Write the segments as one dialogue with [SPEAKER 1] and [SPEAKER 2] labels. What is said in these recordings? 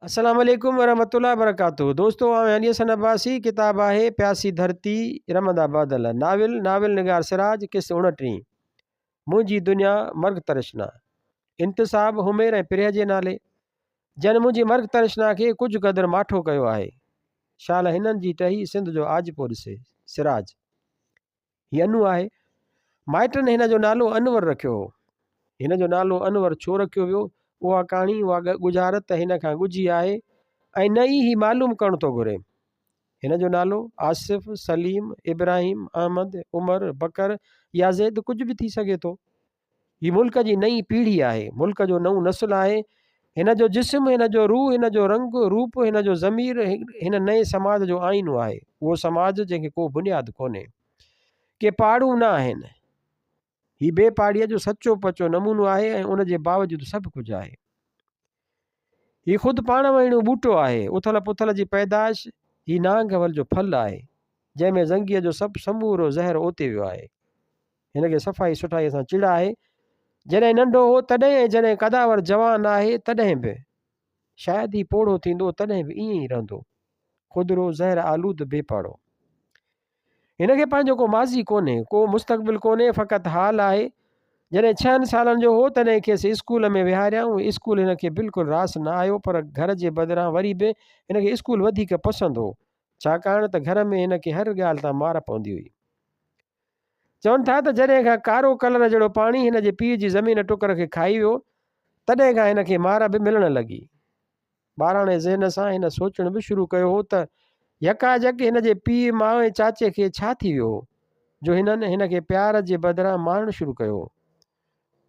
[SPEAKER 1] السلام عليڪم ورحمة الله وبرڪاته دوستو آئون علي حسن عباسي ڪتاب آهي پياسي ڌرتي رمندا بادل ناول ناول نگار سراج قسط 29 منهنجي دنيا مرگ ترشنا انتساب همير ۽ پريهه جي نالي جن منهنجي مرگ ترشنا کي ڪجهه قدر ماٺو ڪيو آهي شال هنن جي ٽهي سنڌ جو آجپو ڏسي سراج هي انو آهي. مائٽن هن جو نالو انور رکيو هو. هن جو نالو انور ڇو رکيو ويو، اها ڪهاڻي، اها ڳجهارت هن کان ڳجهي آهي ۽ نه ئي هي معلوم ڪرڻ ٿو گهري. هن جو نالو آصف، سليم، ابراهيم، احمد، عمر، بڪر يا زيد ڪجهه به ٿي سگهي ٿو. هي ملڪ جي نئين پيڙهي آهي، ملڪ جو نئون نسل آهي. هن جو جسم، هن جو روح، هن جو رنگ، روپ، هن جو ضمير هن نئين سماج جو آئينو آهي. اهو سماج جنهن کي ڪو بنياد ڪونهي. ڪي پاڙون نه آهن. هي بي پاڙيء جو سچو پچو نمونو آهي ۽ ان جي باوجود سڀ ڪجهه آهي. هي خود پاڻ وهيڻو ٻوٽو آهي. اٿل پٿل جي پيدائش هي نانگ ول جو ڦل آهي، جنهن ۾ زنگيء جو سڀ سمورو زهر اوتي ويو آهي. هن کي صفائي سٺائيء سان چڙ آهي. جڏهن ننڍو هو تڏهن ۽ جڏهن قداور جوان آهي تڏهن به. شايد هي پوڙهو ٿيندو تڏهن به ائين ئي رهندو. خودرو، زهر آلود، بي پاڙو. هن کي پنهنجو ڪو ماضي ڪونهي، ڪو مستقبل ڪونهي، فقط حال آهي. جڏهن ڇهن سالن جو هو تڏهن کيس اسڪول ۾ ويهاريائون. اسڪول هن کي بلڪل راس نه آيو پر گهر جي بدران وري به هن کي اسڪول وڌيڪ پسند هو، ڇاڪاڻ ته گهر ۾ هن کي هر ڳالهه تان مار پوندي هئي. چون ٿا ته جڏهن کان ڪارو ڪلر جهڙو پاڻي هن جي پيء جي زمين ٽڪر کي کائي ويو، تڏهن کان هن کي مار به ملڻ لڳي. ٻاراڻي ذهن سان هن سوچڻ به شروع ڪيو هو ته يڪايڪ هن جي پيء، ماء ۽ چاچي کي ڇا ٿي ويو هو، جو هنن هن کي پيار جي بدران مارڻ شروع ڪيو هو.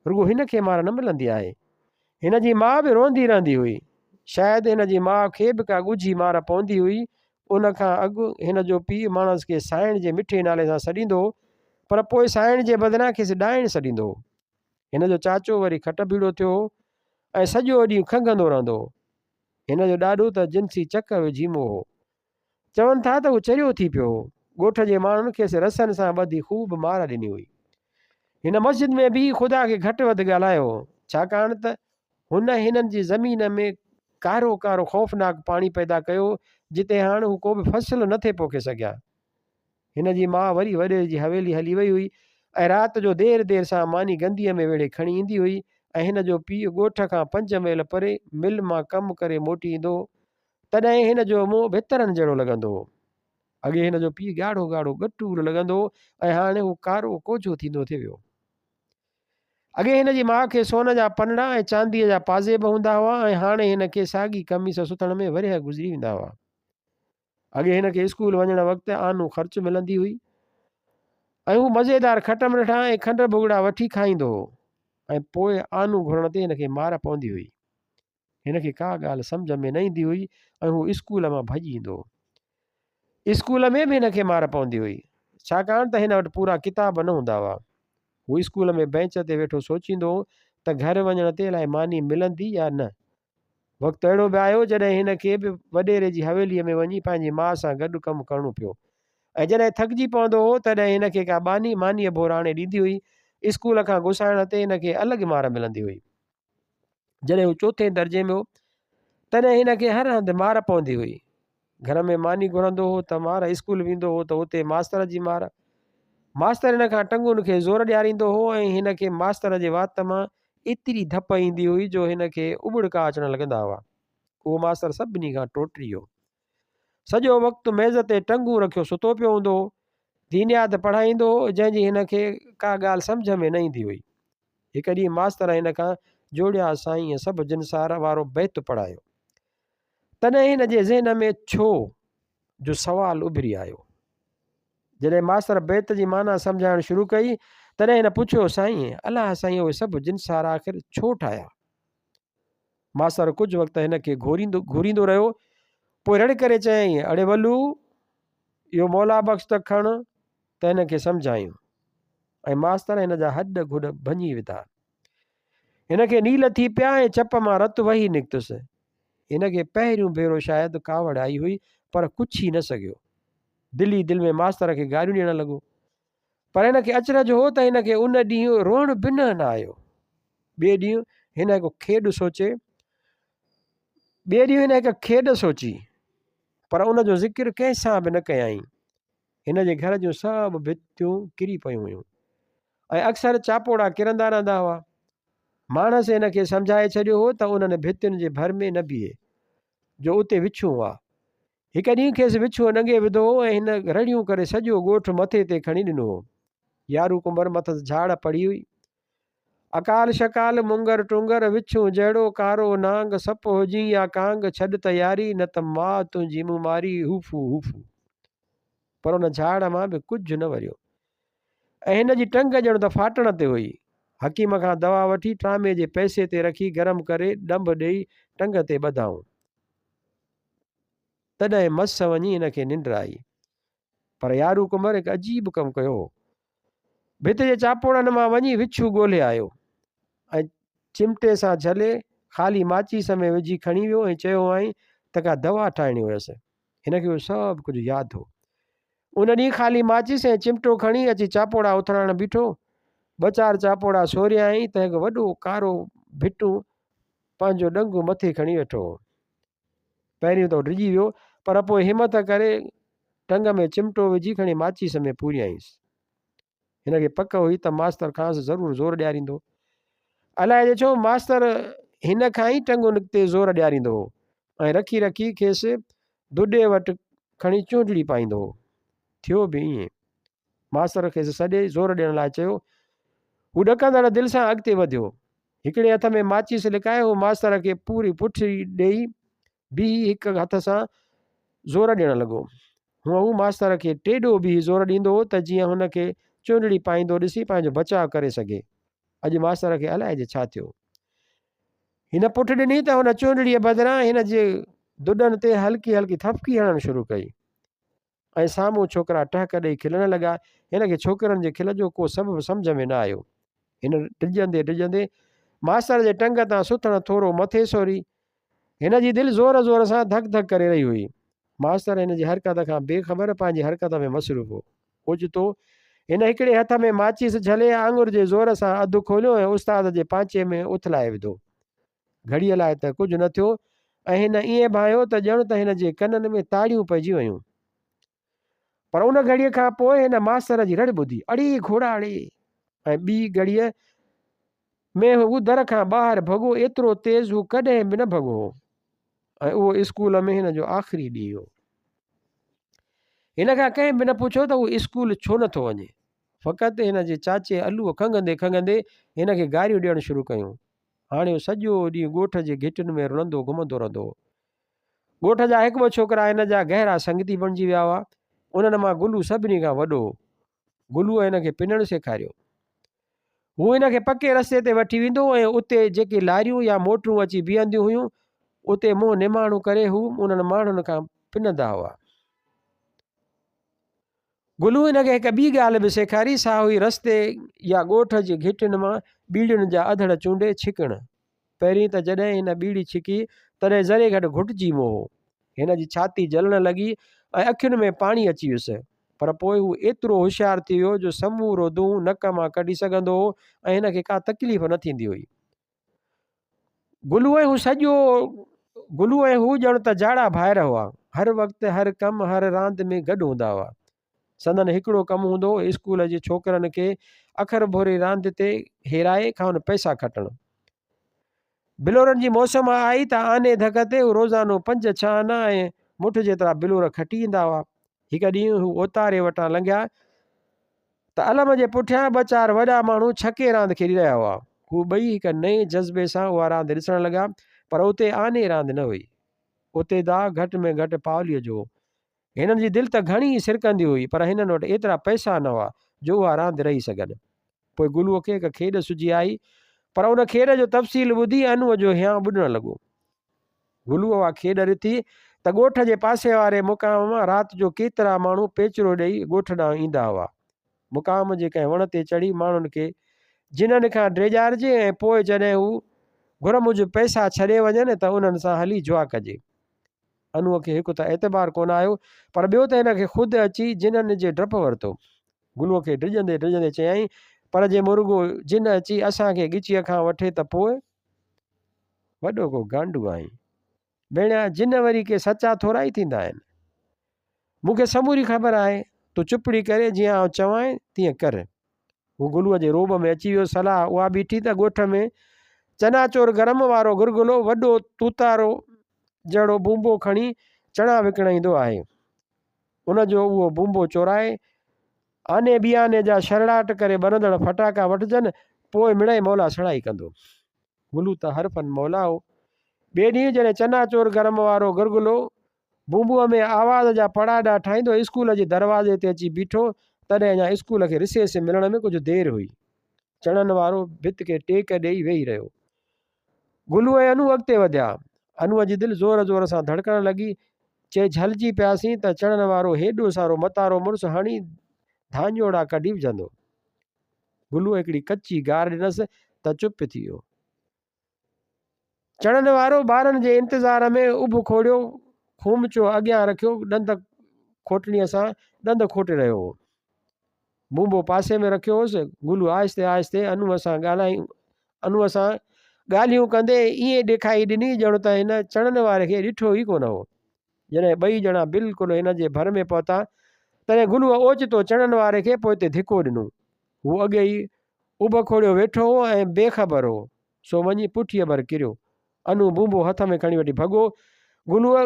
[SPEAKER 1] رڳو هن کي مار نه ملندي آهي. هن جي ماء به روئندي رهندي هئي. شايد هن جي ماء کي به ڪا ڳجهي مار پوندي هئي. ان کان اڳ هن جو پيء ماڻس کي سائڻ جي مٺي نالي سان سڏيندو هو، پر پوء سائڻ جي بدران کيس ڏائڻ سڏيندو هو. هن جو چاچو وري کٽ ڀيڙو ٿيو هو ۽ سڄو ڏينهن کنگهندو رهندو هو. هن جو ڏاڏو ته جنسي چڪ وجهي مئو هو. چون ٿا ته هو چريو ٿي پيو هو. ڳوٺ جي ماڻهن کيس رسن سان ٻڌي خوب مار ڏني هئي. هن مسجد ۾ بيهي خدا کي گهٽ وڌ ڳالهايو هو، ڇاڪاڻ ته هن هنن جي زمين ۾ ڪارو ڪارو خوفناڪ پاڻي پيدا ڪيو هو، جتي هاڻ هو ڪو به فصل نه ٿي پوکي سگهيا. هن جي ماء وري وڏيري جي حويلي هلي وئي هئي ۽ رات جو دير دير سان ماني گنديء ۾ ويڙهي کڻي ايندي هئي ۽ هن جو پيء ڳوٺ کان پنج ميل پري مل مان ڪم ڪري موٽي ايندو هو. تڏهن هن جو منهن ڀترن جهڙو لڳندو هو. اڳي هن جو پيء ڳاڙهو ڳاڙهو ڳٽول لڳندو هو ۽ هاڻي هو ڪارو ڪوجهو ٿيندو ٿي ويو. اڳي هن جي ماء کي سون جا پنڙا ۽ چانديء جا پازيب هوندا هئا ۽ هاڻي هن کي ساڳي قميص سٿڻ ۾ ورهيه گذري ويندا هئا. اڳي هن کي اسڪول وڃڻ وقت آنو خرچ ملندي هئي ۽ هو مزيدار کٽمٺڙا ۽ کنڊ ڀڳڙا وٺي کائيندو هو ۽ پوء آنو گهرڻ تي هن کي مار پوندي هئي. هن کي ڪا ڳالهه سمجهه ۾ نه ايندي هئي ۽ هو اسڪول مان ڀڄي ايندو هو. اسڪول ۾ به هن کي مار پوندي هئي، ڇاڪاڻ ته هن وٽ پورا ڪتاب نه هوندا هئا. هو اسڪول ۾ بئنچ تي ويٺو سوچيندو هو ته گهر وڃڻ تي الائي ماني ملندي يا نه. وقت اهڙو به آيو جڏهن هن کي به وڏيري جي حويليء ۾ وڃي پنهنجي ماء سان گڏ ڪم ڪرڻو پيو ۽ جڏهن ٿڪجي پوندو هو تڏهن هن کي ڪا ٻانهي مانيء ڀور آڻي ڏيندي هئي. اسڪول کان گسائڻ تي هن کي الڳ مار ملندي هئي. جڏهن هو چوٿين درجي ۾ هو، تڏهن هن کي هر هنڌ مار پوندي هئي. گهر ۾ ماني گهرندو هو ته مار، اسڪول ويندو هو ته اتي ماستر جي مار. ماستر هن کان ٽنگن کي زور ڏياريندو هو ۽ هن کي ماستر جي وات مان ايتري ڌپ ايندي هئي جو هن کي اٻڙڪا اچڻ لڳندا هئا. اهو ماستر سڀني کان ٽوٽري هو. سڄو وقت ميز تي ٽنگون رکيو ستو پيو هوندو هو. دينيات پڙهائيندو هو، جنهن جي هن کي ڪا ڳالهه سمجهه ۾ نه ايندي هئي. هڪ ڏينهن ماستر هن کان جوڙيا سائينء سڀ جنسار وارو بيت پڙهايو. تڏهن هن جي ذهن ۾ ڇو؟ جو سوال اڀري آيو. جڏهن ماستر بيت جي معنيٰ سمجهائڻ شروع ڪئي، تڏهن هن پڇيو، سائين، الله سائين اهي سڀ جنسار آخر ڇو ٺاهيا؟ ماستر ڪجهه وقت هن کي گهوريندو گهوريندو رهيو، پوء رڙ ڪري چيائين، اڙي ولو! اهو مولا بخش ته کڻ ته هن کي سمجهايون. ۽ ماستر هن جا هڏ گهڏ ڀڃي وڌا. هن کي نيل ٿي پيا ۽ چپ مان رت وهي نڪتس. هن کي پهريون ڀيرو شايد ڪاوڙ آئي هئي پر ڪڇي نه سگهيو. دل ئي دل ۾ ماستر کي گاريون ڏيڻ لڳو. پر هن کي اچرج هو ته هن کي ان ڏينهن روئڻ بنهه نه آيو. ٻئي ڏينهن هن هڪ کيڏ سوچي. ٻئي ڏينهن هن هڪ کيڏ سوچي، پر ان جو ذڪر ڪنهن سان به نه ڪيائين. هن جي گهر جون سڀ ڀتيون ڪري پيون هيون ۽ اڪثر چاپوڙا ڪرندا رهندا هئا. ماڻس هن کي سمجهائي ڇڏيو هو ته انهن ڀتين جي ڀر ۾ نه بيهي، جو اتي وڇون هئا. هڪ ڏينهن کيس وڇونء ڏنگي وڌو هو ۽ هن رڙيون ڪري سڄو ڳوٺ مٿي تي کڻي ڏنو هو. يارو ڪنڀر مٿس جهاڙ پڙهي هئي. اڪال شڪال، مونگر ٽونگر، وڇون جهڙو ڪارو نانگ، سپ هجين يا ڪانگ، ڇڏ ته ياري، نه ته ماء تنهنجي مون ماري، هوفو هوفو. پر ان جهاڙ مان به ڪجهه نه وريو ۽ هن جي ٽنگ ڄڻ ته ڦاٽڻ تي هئي. حڪيم کان دوا وٺي ٽرامي جي پئسي تي رکي گرم ڪري ڏنڀ ڏيئي ٽنگ تي ٻڌائون. تڏهن مس وڃي هن کي ننڊ آئي. پر يارو ڪنڀر هڪ عجيب ڪم ڪيو هو. ڀت جي چاپوڙن مان وڃي وڇو ڳولي آيو ۽ چمٽي سان جهلي خالي ماچيس ۾ وجهي کڻي ويو ۽ چيو هئائين ته ڪا دوا ٺاهڻي هيس. هن کي اهو سڀ ڪجهه ياد هو. ان ڏينهن خالي ماچيس ۽ چمٽو کڻي اچي چاپوڙا اٿلائڻ بيٺو. ٻه چار چاپوڙا سوريائين ته هڪ وڏو ڪارو ڀٽون پنهنجو ڏنگ مٿي کڻي ويٺو هو. پهريون ته هو ڊڄي ويو، پر پوء همت ڪري ٽنگ ۾ چمٽو وجهي کڻي ماچيس ۾ پوريائينس. هن کي پڪ هئي ته ماستر کانئس ضرور زور ڏياريندو. الائجي ڇو ماستر هن کان ئي ٽنگون نڪتي زور ڏياريندو هو ۽ رکي رکي کيس دڏي وٽ کڻي چونڊڙي پائيندو هو. ٿيو به ائين. ماستر کيس سڏي زور ڏيڻ لاء چيو. هو ڏڪندڙ دل سان اڳتي وڌيو. هڪڙي هٿ ۾ ماچيس لڪائي هو ماستر کي پوري پٺ ڏيئي بيهي هڪ هٿ سان زور ڏيڻ لڳو. هونء هو ماستر کي ٽيڏو بيهي زور ڏيندو هو ته جيئن هن کي چونڊڙي پائيندو ڏسي پنهنجو بچاء ڪري سگهي. اڄ ماستر کي الائجي ڇا ٿيو. هن پٺ ڏني ته هن چونڊڙيء بدران هن جي دڏن تي هلڪي هلڪي ٿڦڪي هڻڻ شروع ڪئي. ۽ سامهون ڇوڪرا ٽهڪ ڏئي کلڻ لڳا. هن کي ڇوڪرن جي کل جو ڪو سبب سمجهه ۾ نه آيو. هن ڊڄندي ڊڄندي ماستر جي ٽنگ تان سٿڻ ٿورو مٿي سوري. هن جي دل زور زور سان ڌڪ ڌڪ ڪري رهي هئي. ماستر هن جي حرڪت کان بي خبر پنهنجي حرڪت ۾ مصروف هو. اوچتو هن هڪڙي هٿ ۾ ماچيس جهلي آڱر جي زور سان اڌ کوليو ۽ استاد جي پانچي ۾ اٿلائي وڌو. گهڙيء لاء ته ڪجهه نه ٿيو ۽ هن ائين ڀانئيو ته ڄڻ ته هن جي ڪنن ۾ تاڙيون پئجي ويون. پر ان گهڙيء کان پوء هن ماستر جي رڙ ٻڌي، اڙي گهوڙا اڙي! ۽ ٻي گهڙيء ۾ هو در کان ٻاهر ڀڳو، ايترو تيز هو ڪڏهن به نه ڀڳو هو ۽ اهو اسڪول ۾ هن جو آخري ڏينهن هو. هن کان ڪنهن به نه پڇيو ته هو اسڪول ڇو نه ٿو وڃي. فقط هن جي چاچي علوء کنگهندي کنگهندي هن کي گاريون ڏيڻ شروع ڪيون. هاڻي هو سڄو ڏينهن ڳوٺ جي گهٽين ۾ رلندو گهمندو رهندو هو. ڳوٺ جا هڪ ٻه ڇوڪرا هن جا گهرا سنگتي بڻجي ويا هئا. انهن مان گلو سڀني کان وڏو هو. گلوء هن کي پنڻ سيکاريو. هو هن کي پڪي رستي تي وٺي ويندو هو ۽ اتي جيڪي لاريون يا موٽرون اچي بيهنديون هيون، اتي منهن نماڻو ڪري هو انهن ماڻهن کان پنندا هئا. گلوء هن کي هڪ ٻي ڳالهه به سيکاري، سا هئي رستي يا ڳوٺ جي گهٽين مان ٻيڙين جا اڌڙ چونڊي ڇڪڻ. پهرين ته جڏهن هن ٻيڙي ڇڪي، تڏهن ذري گهٽ گهٽجي مئو هو. هن جي ڇاتي جلڻ لڳي ۽ اکين ۾ پاڻي اچي ويس. پر پوء هو ايترو هوشيار ٿي ويو جو سمورو دونهون نڪ مان ڪڍي سگهندو هو ۽ هن کي ڪا تڪليف نه ٿيندي هئي. گلو ۽ هو سڄو گلو ۽ هو ڄڻ ته جاڙا ڀائر هئا. هر وقت، هر ڪم، هر راند ۾ گڏ هوندا هئا. سندن هڪڙو ڪم هوندو هو اسڪول جي ڇوڪرن کي اکر ڀوري راند تي هيرائي کانئن پئسا کٽڻ. بلورن جي موسم آئي ته آني ڌڪ تي هو روزانو پنج ڇهه آنا ۽ مٺ جيترا بلور کٽي ايندا هئا. هڪ ڏينهن هو اوتاري وٽان لنگهيا ته علم جي پٺيان ٻه چار وڏا ماڻهو ڇڪي راند کيڏي رهيا هئا. هو ٻئي هڪ نئين جذبي سان اها راند ڏسڻ لڳا، پر اتي آني راند نه هئي. اتي داء گهٽ ۾ گهٽ پاوليء جو هو. هنن جي دل ته گهڻي ئي سرڪندي هئي، پر هنن وٽ ايترا پئسا نه هئا، جو اها راند رهي سگهن. پوء گلوء کي هڪ کيڏ سجهي آئي، پر ان کيڏ جو تفصيل ٻڌي انوء جو هيانء ٻڏڻ لڳو. گلوء اها کيڏ رٿي ته ڳوٺ جي پاسي واري مقام مان رات جو ڪيترا ماڻهو پيچرو ڏيئي ڳوٺ ڏانهن ايندا هئا. مقام جي ڪنهن وڻ تي چڙهي ماڻهن کي جنن کان ڊيڄارجي ۽ پوء جڏهن هو گهر موجب پئسا ڇڏي وڃن ته انهن سان هلي جوا ڪجي. انوء کي هڪ ته اعتبار ڪونه آيو پر ٻيو ته هن کي خود اچي جنن جي ڊپ ورتو. گلوء کي ڊڄندي ڊڄندي چيائين، پر جي مرڳو جن اچي اسان کي ڳچيء کان وٺي ته پوء؟ وڏو ڪو گانڊو آهين. ڀيڻيا، جن وري ڪي سچا ٿورائي ٿيندا آهن. مون کي سموري خبر آهي. تون چپڙي ڪري جيئن آئون چوانء تيئن ڪر. هو گلوء جي روب ۾ اچي ويو. صلاح اها بيٺي ته ڳوٺ ۾ چناچور گرم وارو گرگلو وڏو توتارو جهڙو بونبو کڻي چڻا وڪڻائيندو آهي. ان جو اهو بونبو چورائي آني ٻي آني جا شرڙاٽ ڪري ٻرندڙ ڦٽاڪا وٺجن، پوء مڙئي مولا سڻائي ڪندو. گلو ته هر فن مولا هو. ٻئي ڏينهن جڏهن چناچور گرم وارو گرگلو بونبوء ۾ آواز جا پڙاڏا ٺاهيندو اسڪول جي دروازي تي اچي بيٺو، تڏهن اڃا اسڪول کي رسيس ملڻ ۾ ڪجهه دير هئي. چڻن وارو ڀت کي ٽيڪ ڏيئي ويهي رهيو. گلو ۽ انو اڳتي وڌيا. انوء جي دل زور زور سان ڌڙڪڻ لڳي. چي جهلجي پياسين ته چڻن وارو هيڏو سارو متارو مڙس هڻي ڌاڃوڙا ڪڍي وجهندو. گلوء هڪڙي ڪچي گار ڏنس ته چپ ٿي ويو. چڻن وارو ٻارن جي انتظار ۾ اڀ کوڙيو خومچو اڳيان رکيو ڏند کوٽڻيء سان ڏند کوٽي رهيو هو. بونبو پاسي ۾ رکيو هوس. گلو آهستي آهستي انوء سان ڳالهايون انوء سان ڳالهيون ڪندي ائين ڏيکائي ڏني ڄڻ ته هن چڻن واري کي ڏٺو ئي ڪونه هو. جڏهن ٻئي ڄڻا بلڪل هن جي ڀر ۾ پهتا، تڏهن گلوء اوچتو چڻن واري کي پوئتي ڌڪو ڏنو. هو اڳي ئي اڀ کوڙيو ويٺو هو ۽ بي خبر هو، سو وڃي پٺيء ڀر ڪريو. انو بونبو هٿ ۾ کڻي وٺي ڀڳو. گلوء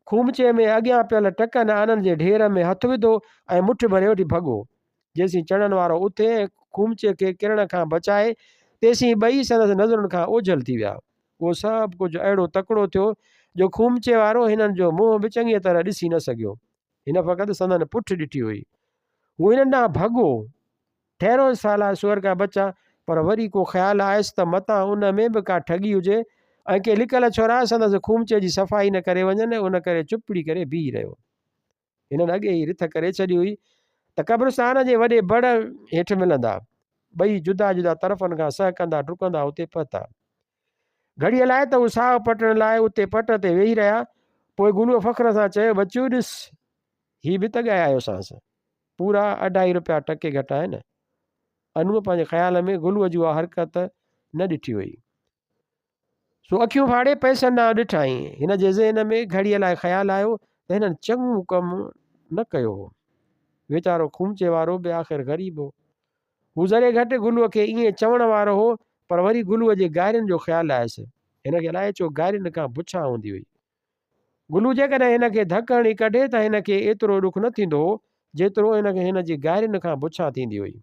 [SPEAKER 1] خومچي ۾ اڳيان پيل ٽڪن آنن جي ڍير ۾ هٿ وڌو ۽ مٺ ڀري وٺي ڀڳو. جيسين چڻن وارو اٿي ۽ خومچي کي ڪرڻ کان بچائي، تيسين ٻئي سندس نظرن کان اوجهل ٿي ويا. اهو سڀ ڪجهه اهڙو تڪڙو ٿيو، جو خومچي وارو هنن جو منهن به چڱيء طرح ڏسي نه سگهيو. هن فقط سندن پٺ ڏٺي هئي. هو هنن ڏانهن ڀڳو. ٺهرو سالا سوئر ڪا بچا، پر وري ڪو خيال آيس ته متان ان ۾ به ڪا ٺڳي هجي ۽ ڪي لڪل ڇورا سندس خومچي جي صفائي نه ڪري وڃن، ان ڪري چپڙي ڪري بيهي رهيو. هنن اڳي ئي رٿ ڪري ڇڏي هئي ته قبرستان جي وڏي بڙ هيٺ ملندا. ٻئي جدا جدا طرفن کان سهڪندا ڊڪندا اتي پهتا. گهڙيء لاء ته هو ساهه پٽڻ لاء اتي پٽ تي ويهي رهيا. پوء گلوء فخر سان چيو، ٻچو ڏس، هي به تڳائي آيوسانس. پورا اڍائي روپيا ٽڪي گهٽ آهن. انوء پنهنجي خيال ۾ گلوء جي اها حرڪت نه ڏٺي هئي. سو اکيون ڦاڙي پئسن ڏانهن ڏٺائين. هن جي ذهن ۾ گهڙيء لاء خيال آيو ته هنن چڱو ڪم نه ڪيو هو. ويچارو خومچي وارو به آخر غريب هو. هو ذري گهٽ گلوء کي ائين چوڻ وارو هو پر وري گلوء جي گارين جو خيال آيس. هن کي الائي ڇو گارين کان بڇان هوندي هئي. گلو جيڪڏهن هن کي ڌڪ هڻي ڪڍي ته هن کي ايترو ڏک نه ٿيندو هو جيترو هن کي هن جي گارين کان بڇان ٿيندي هئي.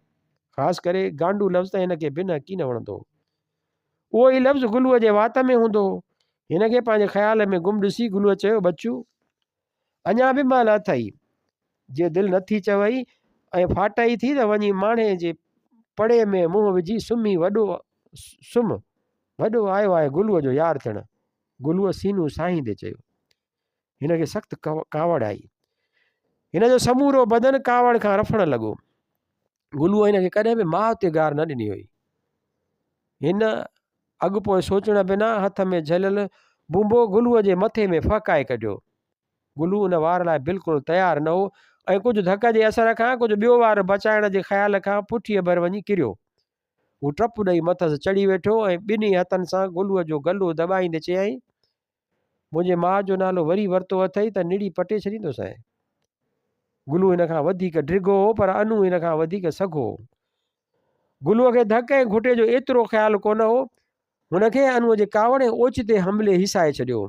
[SPEAKER 1] خاص ڪري گانڊو لفظ ته هن کي بنهه ڪين وڻندو هو. اهو ئي لفظ گلوء جي وات ۾ هوندو هو. هن کي پنهنجي خيال ۾ گم ڏسي گلوء چيو، ٻچو! اڃا به مهل اٿئي. جي دل نٿي چوئي ۽ ڦاٽئي ٿي ته وڃي ماڻهي جي پڙي ۾ منهن وجهي سمهي وڏو سمهه. وڏو آيو آهي گلوء جو يار ٿيڻ. گلوء سينو ساهيندي چيو. هن کي سخت ڪاوڙ آئي. هن جو سمورو بدن ڪاوڙ کان رڦڻ لڳو. گلوء هن کي ڪڏهن به ماء تي گار نه ڏني هئي. هن اڳ پوء سوچڻ بنا هٿ ۾ جهليل بونبو گلوء جي مٿي ۾ ڦهڪائي ڪڍيو. گلو ان وار لاء بلڪل تيار نه هو ۽ ڪجهه ڌڪ جي اثر کان ڪجهه ٻيو وار بچائڻ جي خيال کان پٺيء ڀر وڃي ڪريو. هو ٽپ ڏئي مٿس چڙهي ويٺو ۽ ٻنهي هٿن سان گلوء جو گلو دٻائيندي چيائين، منهنجي ماء جو نالو وري ورتو اٿئي ته نڙي پٽي ڇڏيندوسانء. گلو هن کان وڌيڪ ڊگهو هو پر انو هن کان وڌيڪ سگهو هو. گلوء کي ڌڪ ۽ گهٽي جو ايترو خيال ڪونه هو. هن کي انوء جي ڪاوڙ ۽ اوچتي حملي هيسائي ڇڏيو.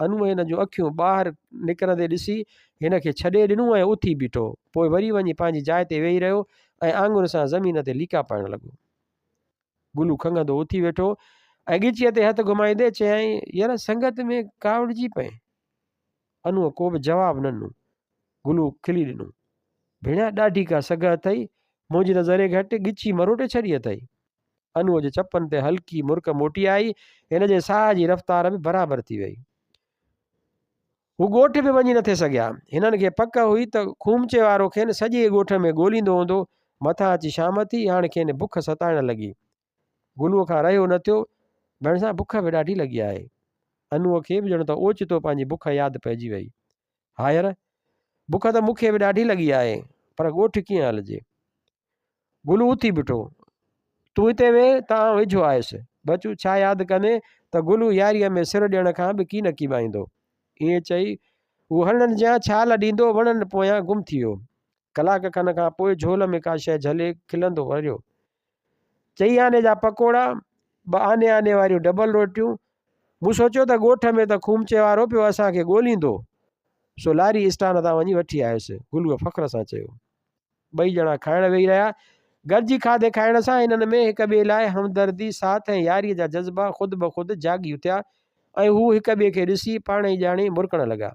[SPEAKER 1] انوء هن جون اکيون ٻاهر نڪرندي ڏسي هن کي ڇڏي ڏنو ۽ اٿي بيٺو. پوء وري وڃي پنهنجي جاء تي ويهي رهيو ۽ آڱر سان زمين تي ليڪا پائڻ لڳو. گلو کنگهندو اٿي ويٺو ۽ ڳچيء تي هٿ گهمائيندي چيائين، يار سنگت ۾ ڪاوڙجي پئين؟ انوء ڪو به جواب نه ڏنو. گلو کلي ڏنو. ڀيڻيا ڏاڍي ڪا سگهه اٿئي، منهنجي ته ذري گهٽ ڳچي مروٽي ڇڏي اٿئي. انوء جي چپن تي هلڪي مرڪ موٽي آئي، هن جي ساهه جي رفتار به برابر ٿي وئي. هو ڳوٺ به وڃي نٿي سگهيا. هنن کي پڪ هئي ته خومچي وارو کين سڄي ڳوٺ ۾ ڳوليندو هوندو. مٿان اچي شام ٿي، هاڻ کين بک ستائڻ لڳي. گلوء کان رهيو نه ٿيو، ڀيڻسان بک به ڏاڍي لڳي آهي. انوء کي به ڄڻ ته اوچتو پنهنجي بک ياد پئجي وئي. ها يار، بک ته مون کي به ڏاڍي لڳي آهي، پر ڳوٺ ڪيئن هلجي؟ گلو اٿي بيٺو. تون هتي ويهه ته آئون ويجهو آيس. بچو، ڇا ياد ڪندين ته گلو ياريء ۾ سر ڏيڻ کان به ڪين ڪيٻائيندو. ائين چئي هو هرڻن جيان ڇال ڏيندو وڻن پويان گم ٿي ويو. ڪلاڪ کن کان پوء جهول ۾ ڪا شيء جهلي کلندو وريو. چئي آني جا پڪوڙا، ٻه آني آني واريون ڊبل روٽيون. مون سوچيو ته ڳوٺ ۾ ته خومچي وارو پيو اسان کي ڳوليندو، سو لاري اسٽان تان وڃي وٺي آيس. گلوء فخر سان چيو. ٻئي ڄڻا کائڻ ويهي رهيا. گڏجي کاڌي کائڻ سان هنن ۾ هڪ ٻئي لاء همدردي، ساٿ ۽ ياريء جا جذبا خود بخود جاڳي اٿيا ۽ هو هڪ ٻئي کي ڏسي پاڻ ئي ڄاڻي مرڪڻ لڳا.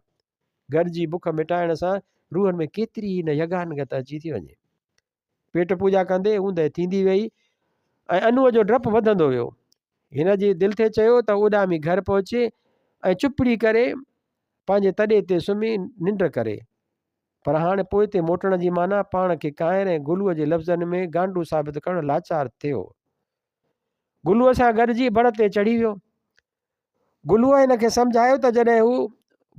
[SPEAKER 1] گڏجي بک مٽائڻ سان روحن ۾ ڪيتري ئي نه يگانگت اچي ٿي وڃي. پيٽ پوڄا ڪندي اوندهه ٿيندي ويئي ۽ انوء جو ڊپ وڌندو ويو. هن جي دل ٿي چيو ته اڏامي گهر پهچي ۽ چپڙي ڪري پنهنجي تڏي تي سمهي ننڊ ڪري. پر هاڻ پوئتي موٽڻ جي معنيٰ پاڻ کي ڪانئر ۽ گلوء جي لفظن ۾ گانڊو ثابت ڪرڻ لاچار ٿيو. گلوء سان گڏجي بڙ تي چڙهي ويو. گلوء هن کي سمجهايو ته جڏهن هو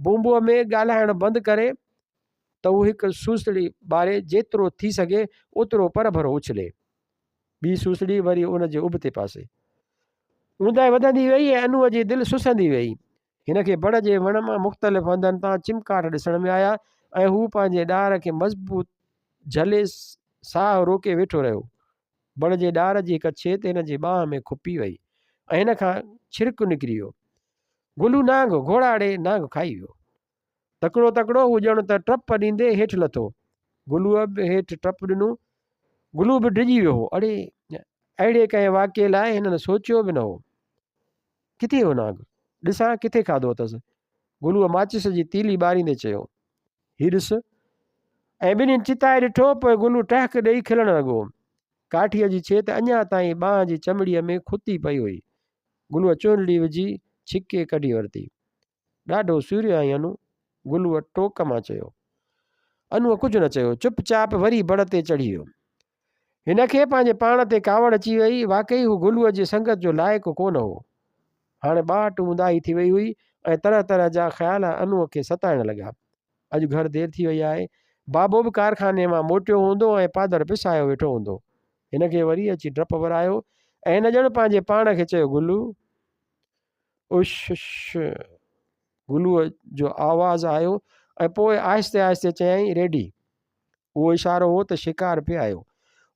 [SPEAKER 1] بومبوء ۾ ڳالهائڻ بند ڪري ته هو هڪ سوسڙي ٻاري جيترو ٿي سگهي اوترو پرڀرو اڇلي. ٻي سوسڙي وري ان جي ابتي پاسي. اونداهي وڌندي ويئي ۽ انوء جي دل سسندي ويئي. هن کي بڙ جي وڻ مان مختلف هنڌن تان چمڪاٽ ڏسڻ ۾ آيا ۽ هو پنهنجي ڏار کي مضبوط جهلي ساهه روڪي ويٺو رهيو. بڙ جي ڏار جي هڪ ڇيت هن جي ٻانهن ۾ کپي وئي ۽ هن کان ڇرڪ نڪري ويو. گلو نانگ، گهوڙا ڙي نانگ کائي ويو. تڪڙو تڪڙو هو ڄڻ ته ٽپ ڏيندي هيٺ لٿو. گلوء به هيٺ ٽپ ڏنو. گلو به ڊڄي ويو هو. اڙي! اهڙي ڪنهن واقعي لاء هنن سوچيو به نه هو. ڪٿي هو نانگ؟ ڏسان ڪٿي کاڌو اٿس. گلوء ماچيس جي تيلي ٻاريندي چيو. هي ڏس! ۽ ٻنهين چتائي ڏٺو، پوء گلو ٽهڪ ڏيئي کلڻ لڳو. ڪاٺيء جي ڇيت اڃا تائين ٻانهن جي چمڙيء ۾ کتي پئي هئي. گلوء چونڊڙي وجهي ڇڪي ڪڍي ورتي. ڏاڍو سوريو آهين انو! گلوء ٽوڪ مان چيو. انوء ڪجهه نه چيو. چپ چاپ وري بڙ تي چڙهي ويو. هن کي پنهنجي پاڻ تي ڪاوڙ اچي ويئي. واقعي هو گلوء جي سنگت جو لائق ڪو نه هو. هاڻي ٻاٽ اونداهي ٿي وئي هئي ۽ طرح طرح جا خيال انوء کي ستائڻ لڳا. اڄ گهر دير ٿي وئي آهي. بابو به ڪارخاني مان موٽيو هوندو ۽ پادر پسايو ويٺو هوندو. هن کي وري اچي ڊپ ورايو ۽ هن ڄڻ پنهنجي پاڻ کي چيو، گلو! اشش! گلوء جو آواز آيو ۽ پوء آهستي آهستي چيائين، ريڊي! اهو اشارو هو ته شڪار پئي آيو.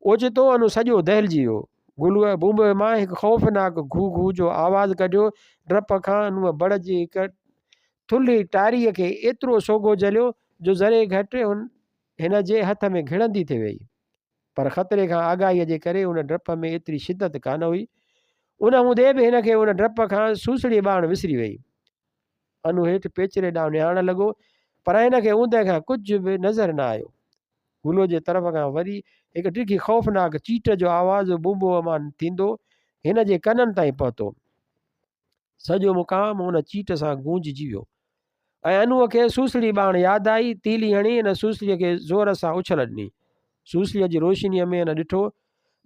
[SPEAKER 1] اوچتو انو سڄو دهلجي ويو. گلوء بونبوء مان هڪ خوفناڪ گهو گهو جو آواز ڪڍيو. ڊپ کان انوء بڙ جي هڪ ٿلهي ٽاريء کي ايترو سوگهو جهليو جو ذري گهٽ هن جي هٿ ۾ گهڙندي ٿي ويئي. پر خطري کان آگاهيء جي ڪري ان ڊپ ۾ ايتري شدت ڪانه هئي. ان هوندي به هن کي ان ڊپ کان سوسڙي ٻاڻ وسري ويئي. انو هيٺ پيچري ڏانهن نهارڻ لڳو، پر هن کي اوندهه کان ڪجهه به نظر نه آيو. گلوء جي طرف کان وري هڪ ڊگهي خوفناڪ چيٽ جو آواز بونبوء مان ٿيندو هن جي ڪنن تائين پهتو. سڄو مقام ان چيٽ سان گونججي ويو ۽ انوء کي سوسڙي ٻاڻ ياد آئي. تيلي هڻي هن سوسڙيء کي زور سان اڇل ڏني. سوسڙيء جي روشنيء ۾ هن ڏٺو،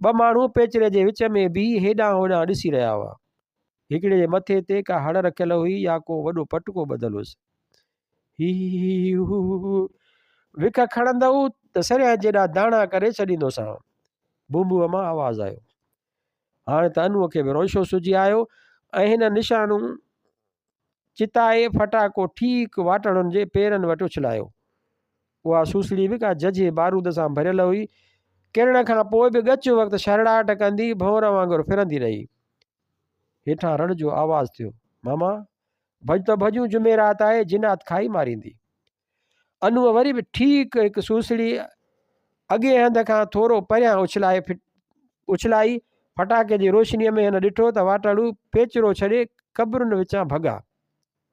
[SPEAKER 1] ٻه ماڻهو پيچري جي وچ ۾ بيهي هيڏانهن هوڏانهن ڏسي رهيا هئا. هڪڙي جي مٿي تي ڪا هڙ رکيل هئي يا ڪو وڏو پٽڪو ٻڌل هيس. هي هي هي هي هو هو هو وک کڻندؤ ته سريان جيڏا داڻا ڪري ڇڏيندوسانو. بونبوء مان آواز آيو. هاڻي ته انوء کي به روشو سجهي آيو ۽ هن نشانو چتائي ڦٽاڪو ٺيڪ واٽهڙن جي پيرن وٽ اڇلايو. اها سوسڙي به ڪا ججهي بارود سان ڀريل هئي. ڪرڻ کان پوء به ڳچ وقت شرڙاٽ ڪندي ڀونر وانگر ڦرندي رهي. هيٺان رڙ جو آواز ٿيو، ماما! ڀڄ ته ڀڄون جمعرات آهي، جنات کائي ماريندي. انوء وري به ٺيڪ هڪ سوسڙي اڳئين هنڌ کان ٿورو پريان اڇلائي اڇلائي. ڦٽاڪي جي روشنيء ۾ هن ڏٺو ته واٽهڙو پيچرو ڇڏي قبرن وچان ڀڳا.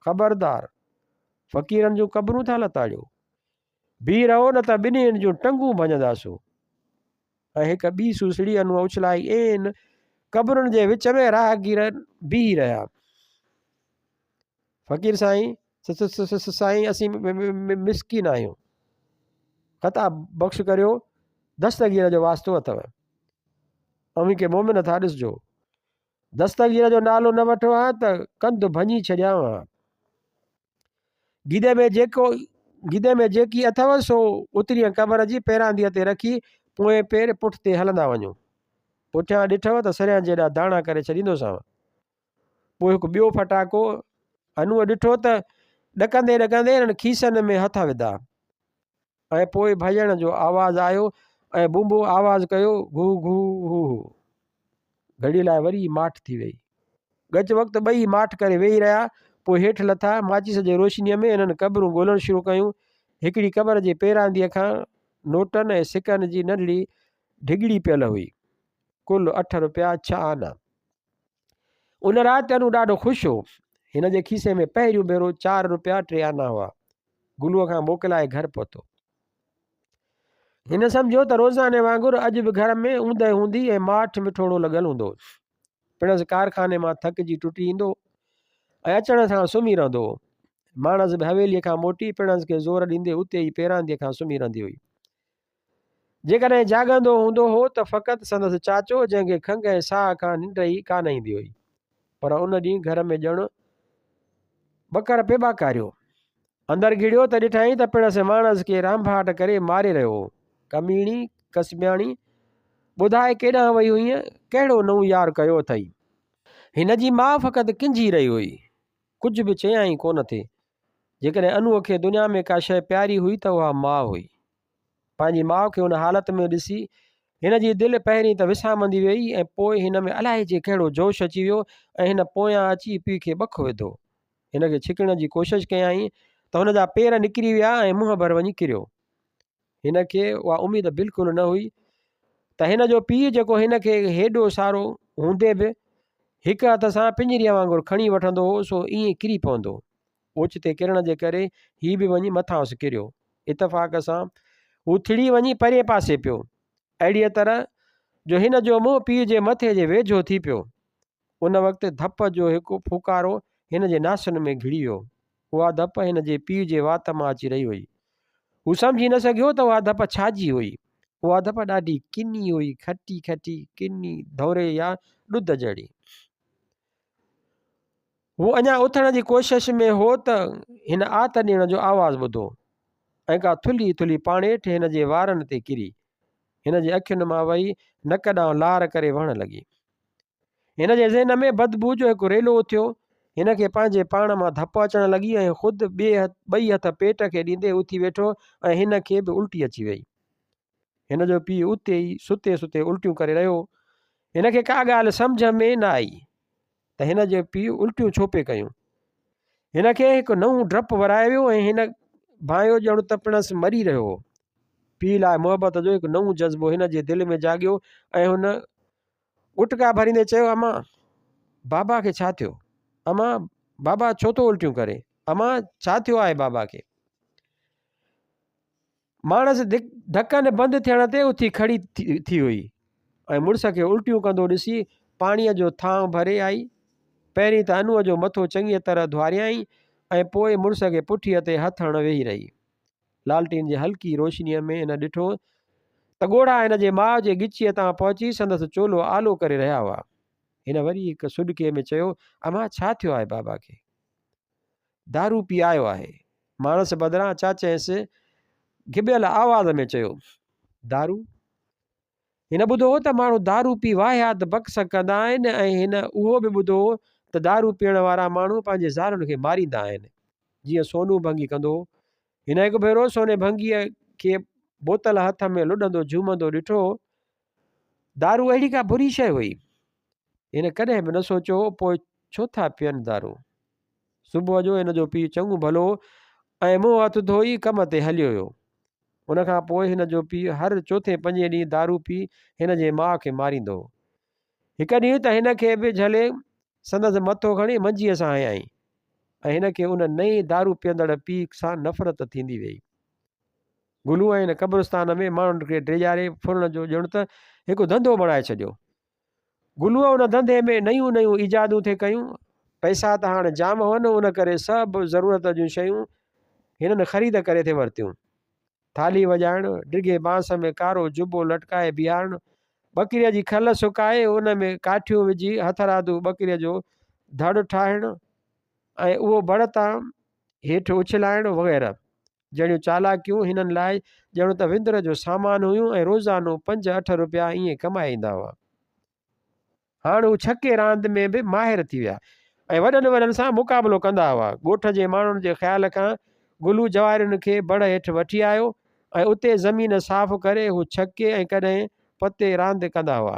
[SPEAKER 1] خبردار! فقيرن جون قبرون ٿا لتاڙيو. بيهي رهو نه ته ٻنهين جون ٽنگون ڀڃنداسون. ۽ هڪ ٻي سوسڙي انوء اڇلائي عين قبرن جي وچ ۾ راهگير بيهي رهيا. فقير سائين، سائين اسين مسڪين آهيون. خطا بخش ڪريو، دستگير جو واسطو اٿو. اوهين ڪي مومن ٿا ڏسجو. دستگير جو نالو نه وٺو ها ته ڪنڌ ڀڃي ڇڏيانء ها. گيدي ۾ جيڪو گيدي ۾ جيڪي اٿو سو اترينء قبر جي پيرانديء تي رکي پوئين پير پٺتي هلندا وڃو. پٺيان ڏٺو ته سريان جيڏا داڻا ڪري ڇڏيندوسانء. پوء هڪ ٻيو ڦٽاڪو. انوء ڏٺو ته ڏڪندي ڏڪندي هنن کيسن ۾ هٿ وڌا ۽ پوء ڀڄڻ جو آواز آيو ۽ بومبو آواز ڪيو گهو گهو هو هو. گهڙيء لاء وري ماٺ ٿي ويئي. ڳچ وقت ٻئي ماٺ ڪري ويهي رهيا. پوء هيٺ لٿا. ماچيس جي روشنيء ۾ هنن قبرون ڳولڻ شروع ڪيون. هڪڙي قبر جي پيرانديء کان نوٽن ۽ سڪن جي ننڍڙي ڍڳڙي پيل هئي. ڪل اٺ رپيا ڇهه آنا. ان رات انو ڏاڍو خوش هو. هن جي کيسي ۾ پهريون ڀيرو چار رپيا ٽي آنا هئا. گلوء کان موڪلائي گهر پهتو. هن سمجهيو ته روزاني وانگر اڄ به گهر ۾ اوندهه هوندي ۽ ماٺ مٺوڙو لڳل هوندو. پڻس ڪارخاني مان ٿڪجي ٽٽي ايندو ۽ اچڻ سان سمهي رهندو هو. ماڻس به حويليء کان موٽي پڻس کي زور ڏيندي اتي ئي پيرانديء کان سمهي رهندي هئي. جيڪڏهن جاڳندو هوندو هو ته فقط سندس چاچو جنهن کي کنگهه ۽ ساهه کان ننڊ ئي ڪانه ايندي هئي. پر ان ڏينهن گهر ۾ ڄڻ ٻڪر پئي ٻاڪاريو. اندر گهڙيو ته ڏٺائين ته پڻس ماڻس کي رانڀاٽ ڪري ماري رهيو هو. ڪميڻي، ڪسبياڻي، ٻڌاء ڪيڏانهن وئي هئينء؟ ڪهڙو نئون يار ڪيو اٿئي؟ هن جي ماء فقط ڪنجهي رهي هئي. ڪجهه به چيائين ڪونه ٿي. جيڪڏهن انوء کي دنيا ۾ ڪا شيء پياري هئي ته اها ماء هئي. پنهنجي ماء کي ان حالت ۾ ڏسي هن جي دل پهرين ته وسامندي ويئي ۽ پوء هن ۾ الائجي ڪهڙو جوش اچي ويو ۽ هن پويان اچي پيء کي ٻک وڌو. هن کي ڇڪڻ جي ڪوشش ڪيائين ته هن جا پير نڪري ويا ۽ منهن ڀر وڃي ڪريو. هن کي اها اميد بلڪل نه هئي ته هن جو پيء جيڪو هن کي هيڏو سارو هوندي به هڪ هٿ سان پڃري وانگر کڻي وٺندو هو سو ائين ڪري پوندو. اوچتي ڪرڻ جي ڪري هي به وڃي مٿانئس ڪريو. اتفاق سان هو ٿڙي وڃي پرئين پاسي پيو. اهڙيء طرح جو هن جو منهن پيء جي مٿي جي ويجهو ٿي پيو. ان وقت ڌپ جو هڪ ڦوڪارو هن جي ناسن ۾ گهڙي ويو. اها ڌپ هن جي پيء جي وات مان اچي رهي هئي. هو سمجهي نه سگهيو ته اها ڌپ ڇا جي هئي. اها ڌپ ڏاڍي ڪني هئي، کٽي کٽي، ڪني ڌؤنري يا ڏڌ جهڙي. هو اڃا اٿڻ جي ڪوشش ۾ هو ته هن آت ڏيڻ جو آواز ٻڌو ۽ ڪا ٿلهي ٿلهي پاڻيٺ هن جي وارن تي ڪري. هن جي اکين مان وهي نڪ ڏانهن لار ڪري وهڻ لڳي. هن جي ذهن ۾ بدبوء جو هڪ ريلو اٿيو. هن کي پنهنجي پاڻ مان ڌپ اچڻ لڳي ۽ خود ٻئي هٿ پيٽ کي ڏيندي اٿي ويٺو ۽ هن کي به الٽي اچي وئي. هن جو پيء اتي ئي ستي ستي الٽيون ڪري رهيو هو. هن کي ڪا ڳالهه سمجهه ۾ نه آئي ته هن جي پيء الٽيون ڇو پئي ڪيون. هن کي هڪ نئون ڊپ ورائي ويو ۽ هن ڀانئيو ڄڻ ته پڻس مري رهيو هو. پيء لاء محبت جو هڪ نئون جذبو هن جي دل ۾ جاڳيو ۽ هن ڳٽڪا ڀريندي چيو، امان! بابا کي ڇا ٿيو؟ امان! بابا ڇو ٿو الٽيون ڪري؟ امان! ڇا ٿيو آهي بابا کي؟ ماڻس ڌڪن بند ٿيڻ تي اٿي کڙي ٿي هئي ۽ مڙس کي الٽيون ڪندو ڏسي پاڻيء جو ٿانء ڀري آئي. پهرين ته انوء جو مٿو چڱيء طرح ڌوئاريائين ۽ پوء مڙس کي پٺيء تي هٿ هڻ ويهي رهي. لالٽين جي هلڪي روشنيء ۾ هن ڏٺو ته ڳوڙها هن جي ماء جي ڳچيء تان پهچي سندس چولو آلو ڪري رهيا هئا. هن وري هڪ سڏڪي ۾ چيو، امان ڇا ٿيو آهي بابا کي؟ دارو پي آيو آهي. ماڻس بدران چاچهنس گهٻيل آواز ۾ چيو، دارو؟ هن ٻڌو هو ته ماڻهو دارو پي واهيات بڪ سڪ ڪندا آهن ۽ هن اهو به ٻڌو هو ته دارو پيئڻ وارا ماڻهو پنهنجي زالن کي ماريندا آهن، جيئن سونو ڀنگي ڪندو هو. هن هڪ ڀيرو سوني ڀنگيء کي بوتل هٿ ۾ لڏندو جهومندو ڏٺو هو. دارو اهڙي ڪا بري شيء هئي؟ هن ڪڏهن به نه سوچيو هو، پوء ڇو ٿا پيئن دارو؟ صبح جو هن جو پيء چڱو ڀلو هو ۽ منهن هٿ ڌوئي ڪم تي هليو ويو. ان کان پوء هن جو پيء هر چوٿين پنجين ڏينهن دارو پي هن جي ماء کي ماريندو هو. هڪ ڏينهن ته هن کي به جهلي سندس مٿو کڻي منجيء سان هنيائين ۽ هن کي ان نئين دارو پيئندڙ پيء سان نفرت ٿيندي ويئي. گلوء هن قبرستان ۾ ماڻهن کي ڊيڄاري ڦرڻ جو ڄڻ ته هڪ ڌنڌو بڻائي ڇڏيو. گلوء ان ڌنڌي ۾ نيون نيون ايجادون ٿي ڪيون. پئسا ته هاڻ جام هئن، ان ڪري سڀ ضرورت جون شيون هنن خريد ڪري ٿي ورتيون. ٿالهي وڄائڻ، ڊگهي بانس ۾ ڪارو جبو لٽڪائي بيهارڻ، ٻڪريء جي کل سڪائي ان ۾ ڪاٺيون وجهي هٿرادو ٻڪريء جو ڌڙ ٺاهڻ ۽ اهو بڙ تان هيٺ اڇلائڻ وغيره. جهڙيون چالاڪيون هنن لاء ڄڻ ته وندر جو سامان هيون ۽ روزانو پنج اٺ رپيا ائين ڪمائي ايندا هئا. هاڻ هو ڇڪي راند ۾ به ماهر ٿي ويا. ۽ وڏن وڏن سان مقابلو ڪندا هئا. ڳوٺ جي ماڻهن جي خيال کان گلو جوارين کي بڙ هيٺ وٺي آيو ۽ اتي زمين صاف ڪري هو ڇڪي ۽ ڪڏهن پتي راند ڪندا هئا.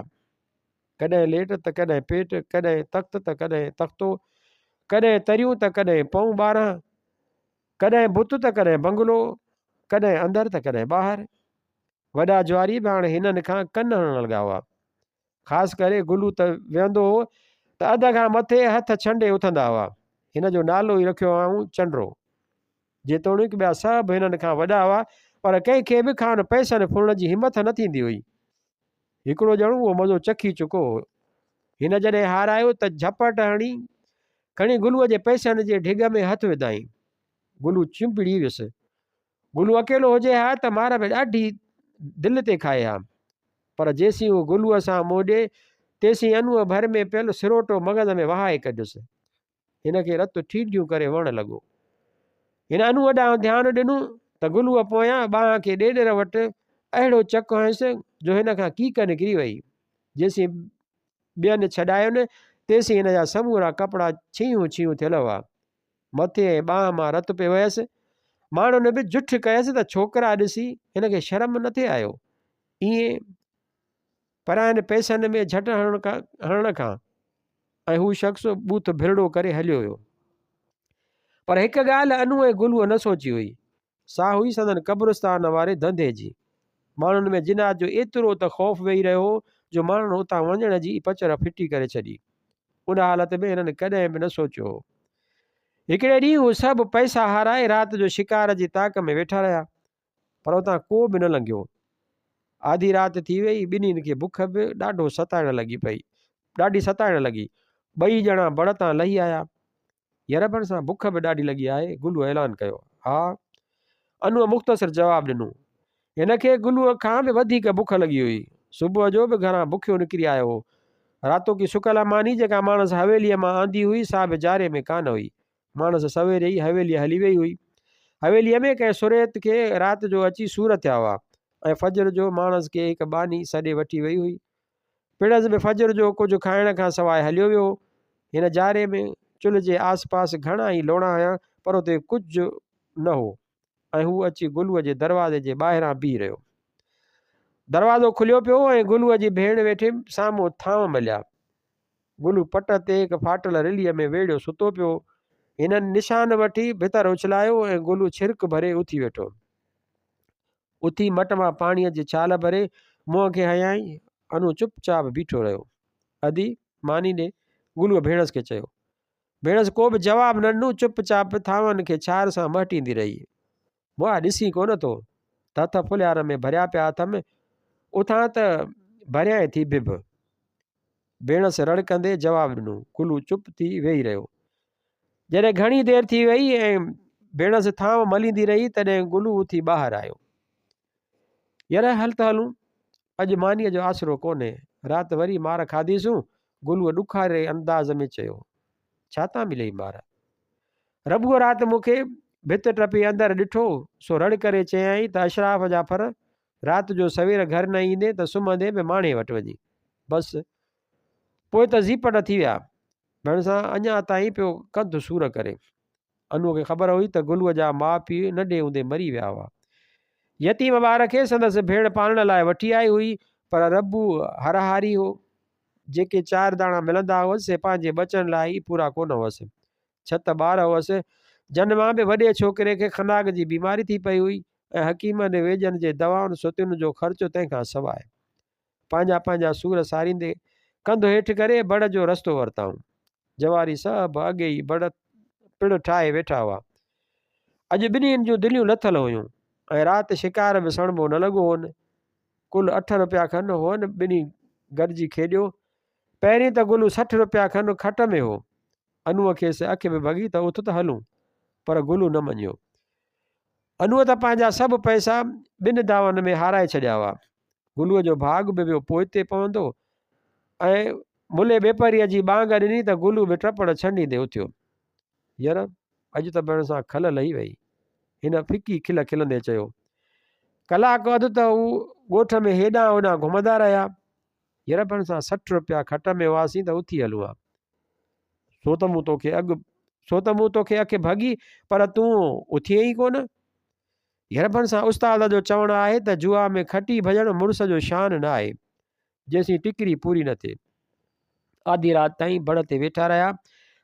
[SPEAKER 1] ڪڏهن ليٽ ته ڪڏهن پيٽ، ڪڏهن تخت ته ڪڏهن تختو، ڪڏهن تريون ته ڪڏهن پئون 12، ڪڏهن بت ته ڪڏهن بنگلو، ڪڏهن اندر ته ڪڏهن ٻاهر. وڏا جواري به هاڻي هنن کان ڪن هڻڻ لڳا هئا. خاص ڪري گلو ته ويهندو هو ته اڌ کان مٿي هٿ ڇنڊي اٿندا هئا. هن جو نالو ئي رکيو هئائون چنڊرو. جيتوڻيڪ ٻيا سڀ هنن کان وڏا هئا پر ڪنهن کي به کانئن پئسن ڦرڻ جي همٿ نه ٿيندي هئي. هڪڙو ڄڻو اهو مزو چکي چڪو هو. هن جڏهن هارايو ته جهپٽ هڻي کڻي گلوء جي پئسن جي ڍڳ ۾ هٿ وڌائين. گلو چنبڙي ويس. گلو اڪيلو هجي ها ته مار به ڏاڍي دل تي کائي ها. پر جيسين هو گلوء سان منهن ڏئي، تيسين انوء ڀر ۾ پيل سروٽو مغز ۾ وهائي ڪڍيس. هن کي رت ٺينڍيون ڪري وهڻ لڳو. هن انوء ڏانهن ڌيان ڏنو ته گلوء پويان ٻانهن کي ڏيڏر وٽ اهڙو چڪ هنيس جو هن کان ڪيڪ نڪري وئي. جيسين ٻين ڇڏاين، تيسين هن جا سمورا ڪپڙا ڇيهون ڇيهون ٿيل هئا. مٿي ۽ ٻانهن مان رت پئي وهيس. ماڻهن به جٺ ڪيس ته ڇوڪرا ڏسي هن کي شرم نه ٿي آيو. ائين پراين پئسن ۾ جهٽ هڻڻ کان ۽ هو شخص ٻوٿ ڀرڙو ڪري هليو ويو. پر هڪ ڳالهه انو ۽ گلوء نه سوچي هئي. سا هئي سندن قبرستان واري ڌنڌي جي. ماڻهن ۾ جنات جو ايترو ته خوف ويهي رهيو هو جو ماڻهن اتان وڃڻ جي ئي پچر ڦٽي ڪري ڇڏي. ان حالت ۾ هنن ڪڏهن به نه سوچيو هو. هڪڙي ڏينهن هو سڀ پئسا هارائي رات جو شڪار جي تاڪ ۾ ويٺا رهيا، پر اتان ڪو به نه لنگهيو. آڌي رات ٿي ويئي، ٻنهين کي بک به ڏاڍو ستائڻ لڳي پئي. ڏاڍي ستائڻ لڳي. ٻئي ڄڻا بڙ تان لهي آيا. يربڻ سان بک به ڏاڍي لڳي آهي، گلوء اعلان ڪيو. ها. انوء مختصر جواب ڏنو. هن کي گلوء کان به وڌيڪ بک لڳي هئي. صبح جو به گهران بکيو نڪري آيو هو. راتوڪي سڪل ماني جيڪا ماڻس حويليء مان آندي هئي، سا به جاري ۾ ڪانه هئي. ماڻس سويري ئي حويليء هلي ويئي هئي. حويليء ۾ ڪنهن سريت کي رات جو اچي سور ٿيا هئا ۽ فجر جو ماڻس کي هڪ ٻانهي سڏي وٺي ويئي هئي. پڻس به فجر جو ڪجهه کائڻ کان سواء هليو ويو هو. هن جاري ۾ چلهه جي آس پاس گهڻا ئي لوڻا هيا پر اتي ڪجهه نه هو ۽ هو اچي گلوء جي دروازي جي ٻاهران بيهي رهيو. دروازو کليو پيو هو ۽ گلوء جي ڀيڻ ويٺي سامهون ٿانو مليا. گلو پٽ تي هڪ ڦاٽل رليء ۾ ويڙهيو ستو پيو هو. هنن نشان وٺي ڀتر اڇلايو ۽ گلو ڇرڪ ڀري اٿي ويٺو. اٿي مٽ مان پاڻيء جي ڇال ڀري منهن کي هنيائين. انو چپ چاپ بيٺو رهيو. ادي، ماني ڏي. گلوء ڀيڻس کي چيو. ڀيڻس ڪو به جواب نه ڏنو، چپ چاپ ٿانون کي ڇار سان مهٽيندي رهي. مئا ڏسين ڪونه ٿو ته هٿ ڦلهيار ۾ ڀريا پيا اٿم، اٿان ته ڀريائين ٿي ڀڀ. ڀيڻس رڙ ڪندي جواب ڏنو. گلو چپ ٿي ويهي رهيو. جڏهن گهڻي دير ٿي وئي ۽ ڀيڻس ٿانو مليندي رهي تڏهن گلو اٿي ٻاهر آيو. ير هل ته هلون، اڄ مانيء جو آسرو ڪونهي، رات وري مار کاڌيسون، گلوء ڏکاري انداز ۾ چيو. ڇا تان مليئي مار؟ ربوء رات مون کي ڀت ٽپي اندر ڏٺو، سو رڙ ڪري چيائين ته اشراف جا ڦر، رات جو سوير گهر نه ايندين ته سمهندين به ماڻهي وٽ وڃي. بس، پوء ته زيپٽ ٿي ويا. ڀيڻسان اڃا تائين پيو ڪنڌ سور ڪري. انوء کي خبر هئي ته گلوء جا ماء پيء ننڍي هوندي مري ويا هئا. يتيم ٻار کي سندس ڀيڻ پالڻ لاء وٺي آئي هئي، پر ربو هرهاري هو. جيڪي چار داڻا ملندا هئس، سي پنهنجي ٻچن لاء ئي پورا ڪونه هئس. ڇهه ته ٻار هئس، جن مان به وڏي ڇوڪري کي خناق جي بيماري ٿي پئي هئي ۽ حڪيمن ويڄن جي دوائن ستين جو خرچ تنهن کان سواء. پنهنجا پنهنجا سور ساريندي ڪنڌ هيٺ ڪري بڙ جو رستو ورتائون. جواري سڀ اڳي ئي بڙ پڙ ٺاهي ويٺا هئا. اڄ ٻنهين جون دليون لٿل هيون ۽ رات شڪار به سڻڀو نه لڳو هون. ڪل اٺ رپيا کن هئن ٻنهي گڏجي کيڏيو. پهرين ته گلو 60 رپيا کن کٽ ۾ هو. انوء کيس اک به ڀڳي ته اٿ ته هلون، پر گلو نه مڃيو. انوء ته پنهنجا سڀ پئسا ٻن داون ۾ هارائي ڇڏيا هئا. گلوء جو ڀاڳ به ويو پوئتي پوندو ۽ ملي ٻيپهريء جي ٻانگ ڏني ته گلو به ٽپڙ ڇنڊيندي اٿيو. ير، اڄ ته ڀيڻ سان کل لهي وئي. هن ڦڪي کل کلندي چيو. ڪلاڪ اڌ ته هو ڳوٺ ۾ هيڏانهن هوڏانهن گهمندا رهيا. ير، ڀيڻ سان 60 رپيا کٽ ۾ هئاسين ته اٿي هلون ها. سو ته مون توکي اڳ سو ته مون توکي اک ڀڳي پر تون اٿئين ئي ڪونه. يربن سان استاد جو چوڻ آهي ته جوا ۾ کٽي ڀڄڻ مڙس جو شان نه آهي، جيسين ٽڪري پوري نه ٿئي. آڌي رات تائين بڙ تي ويٺا رهيا،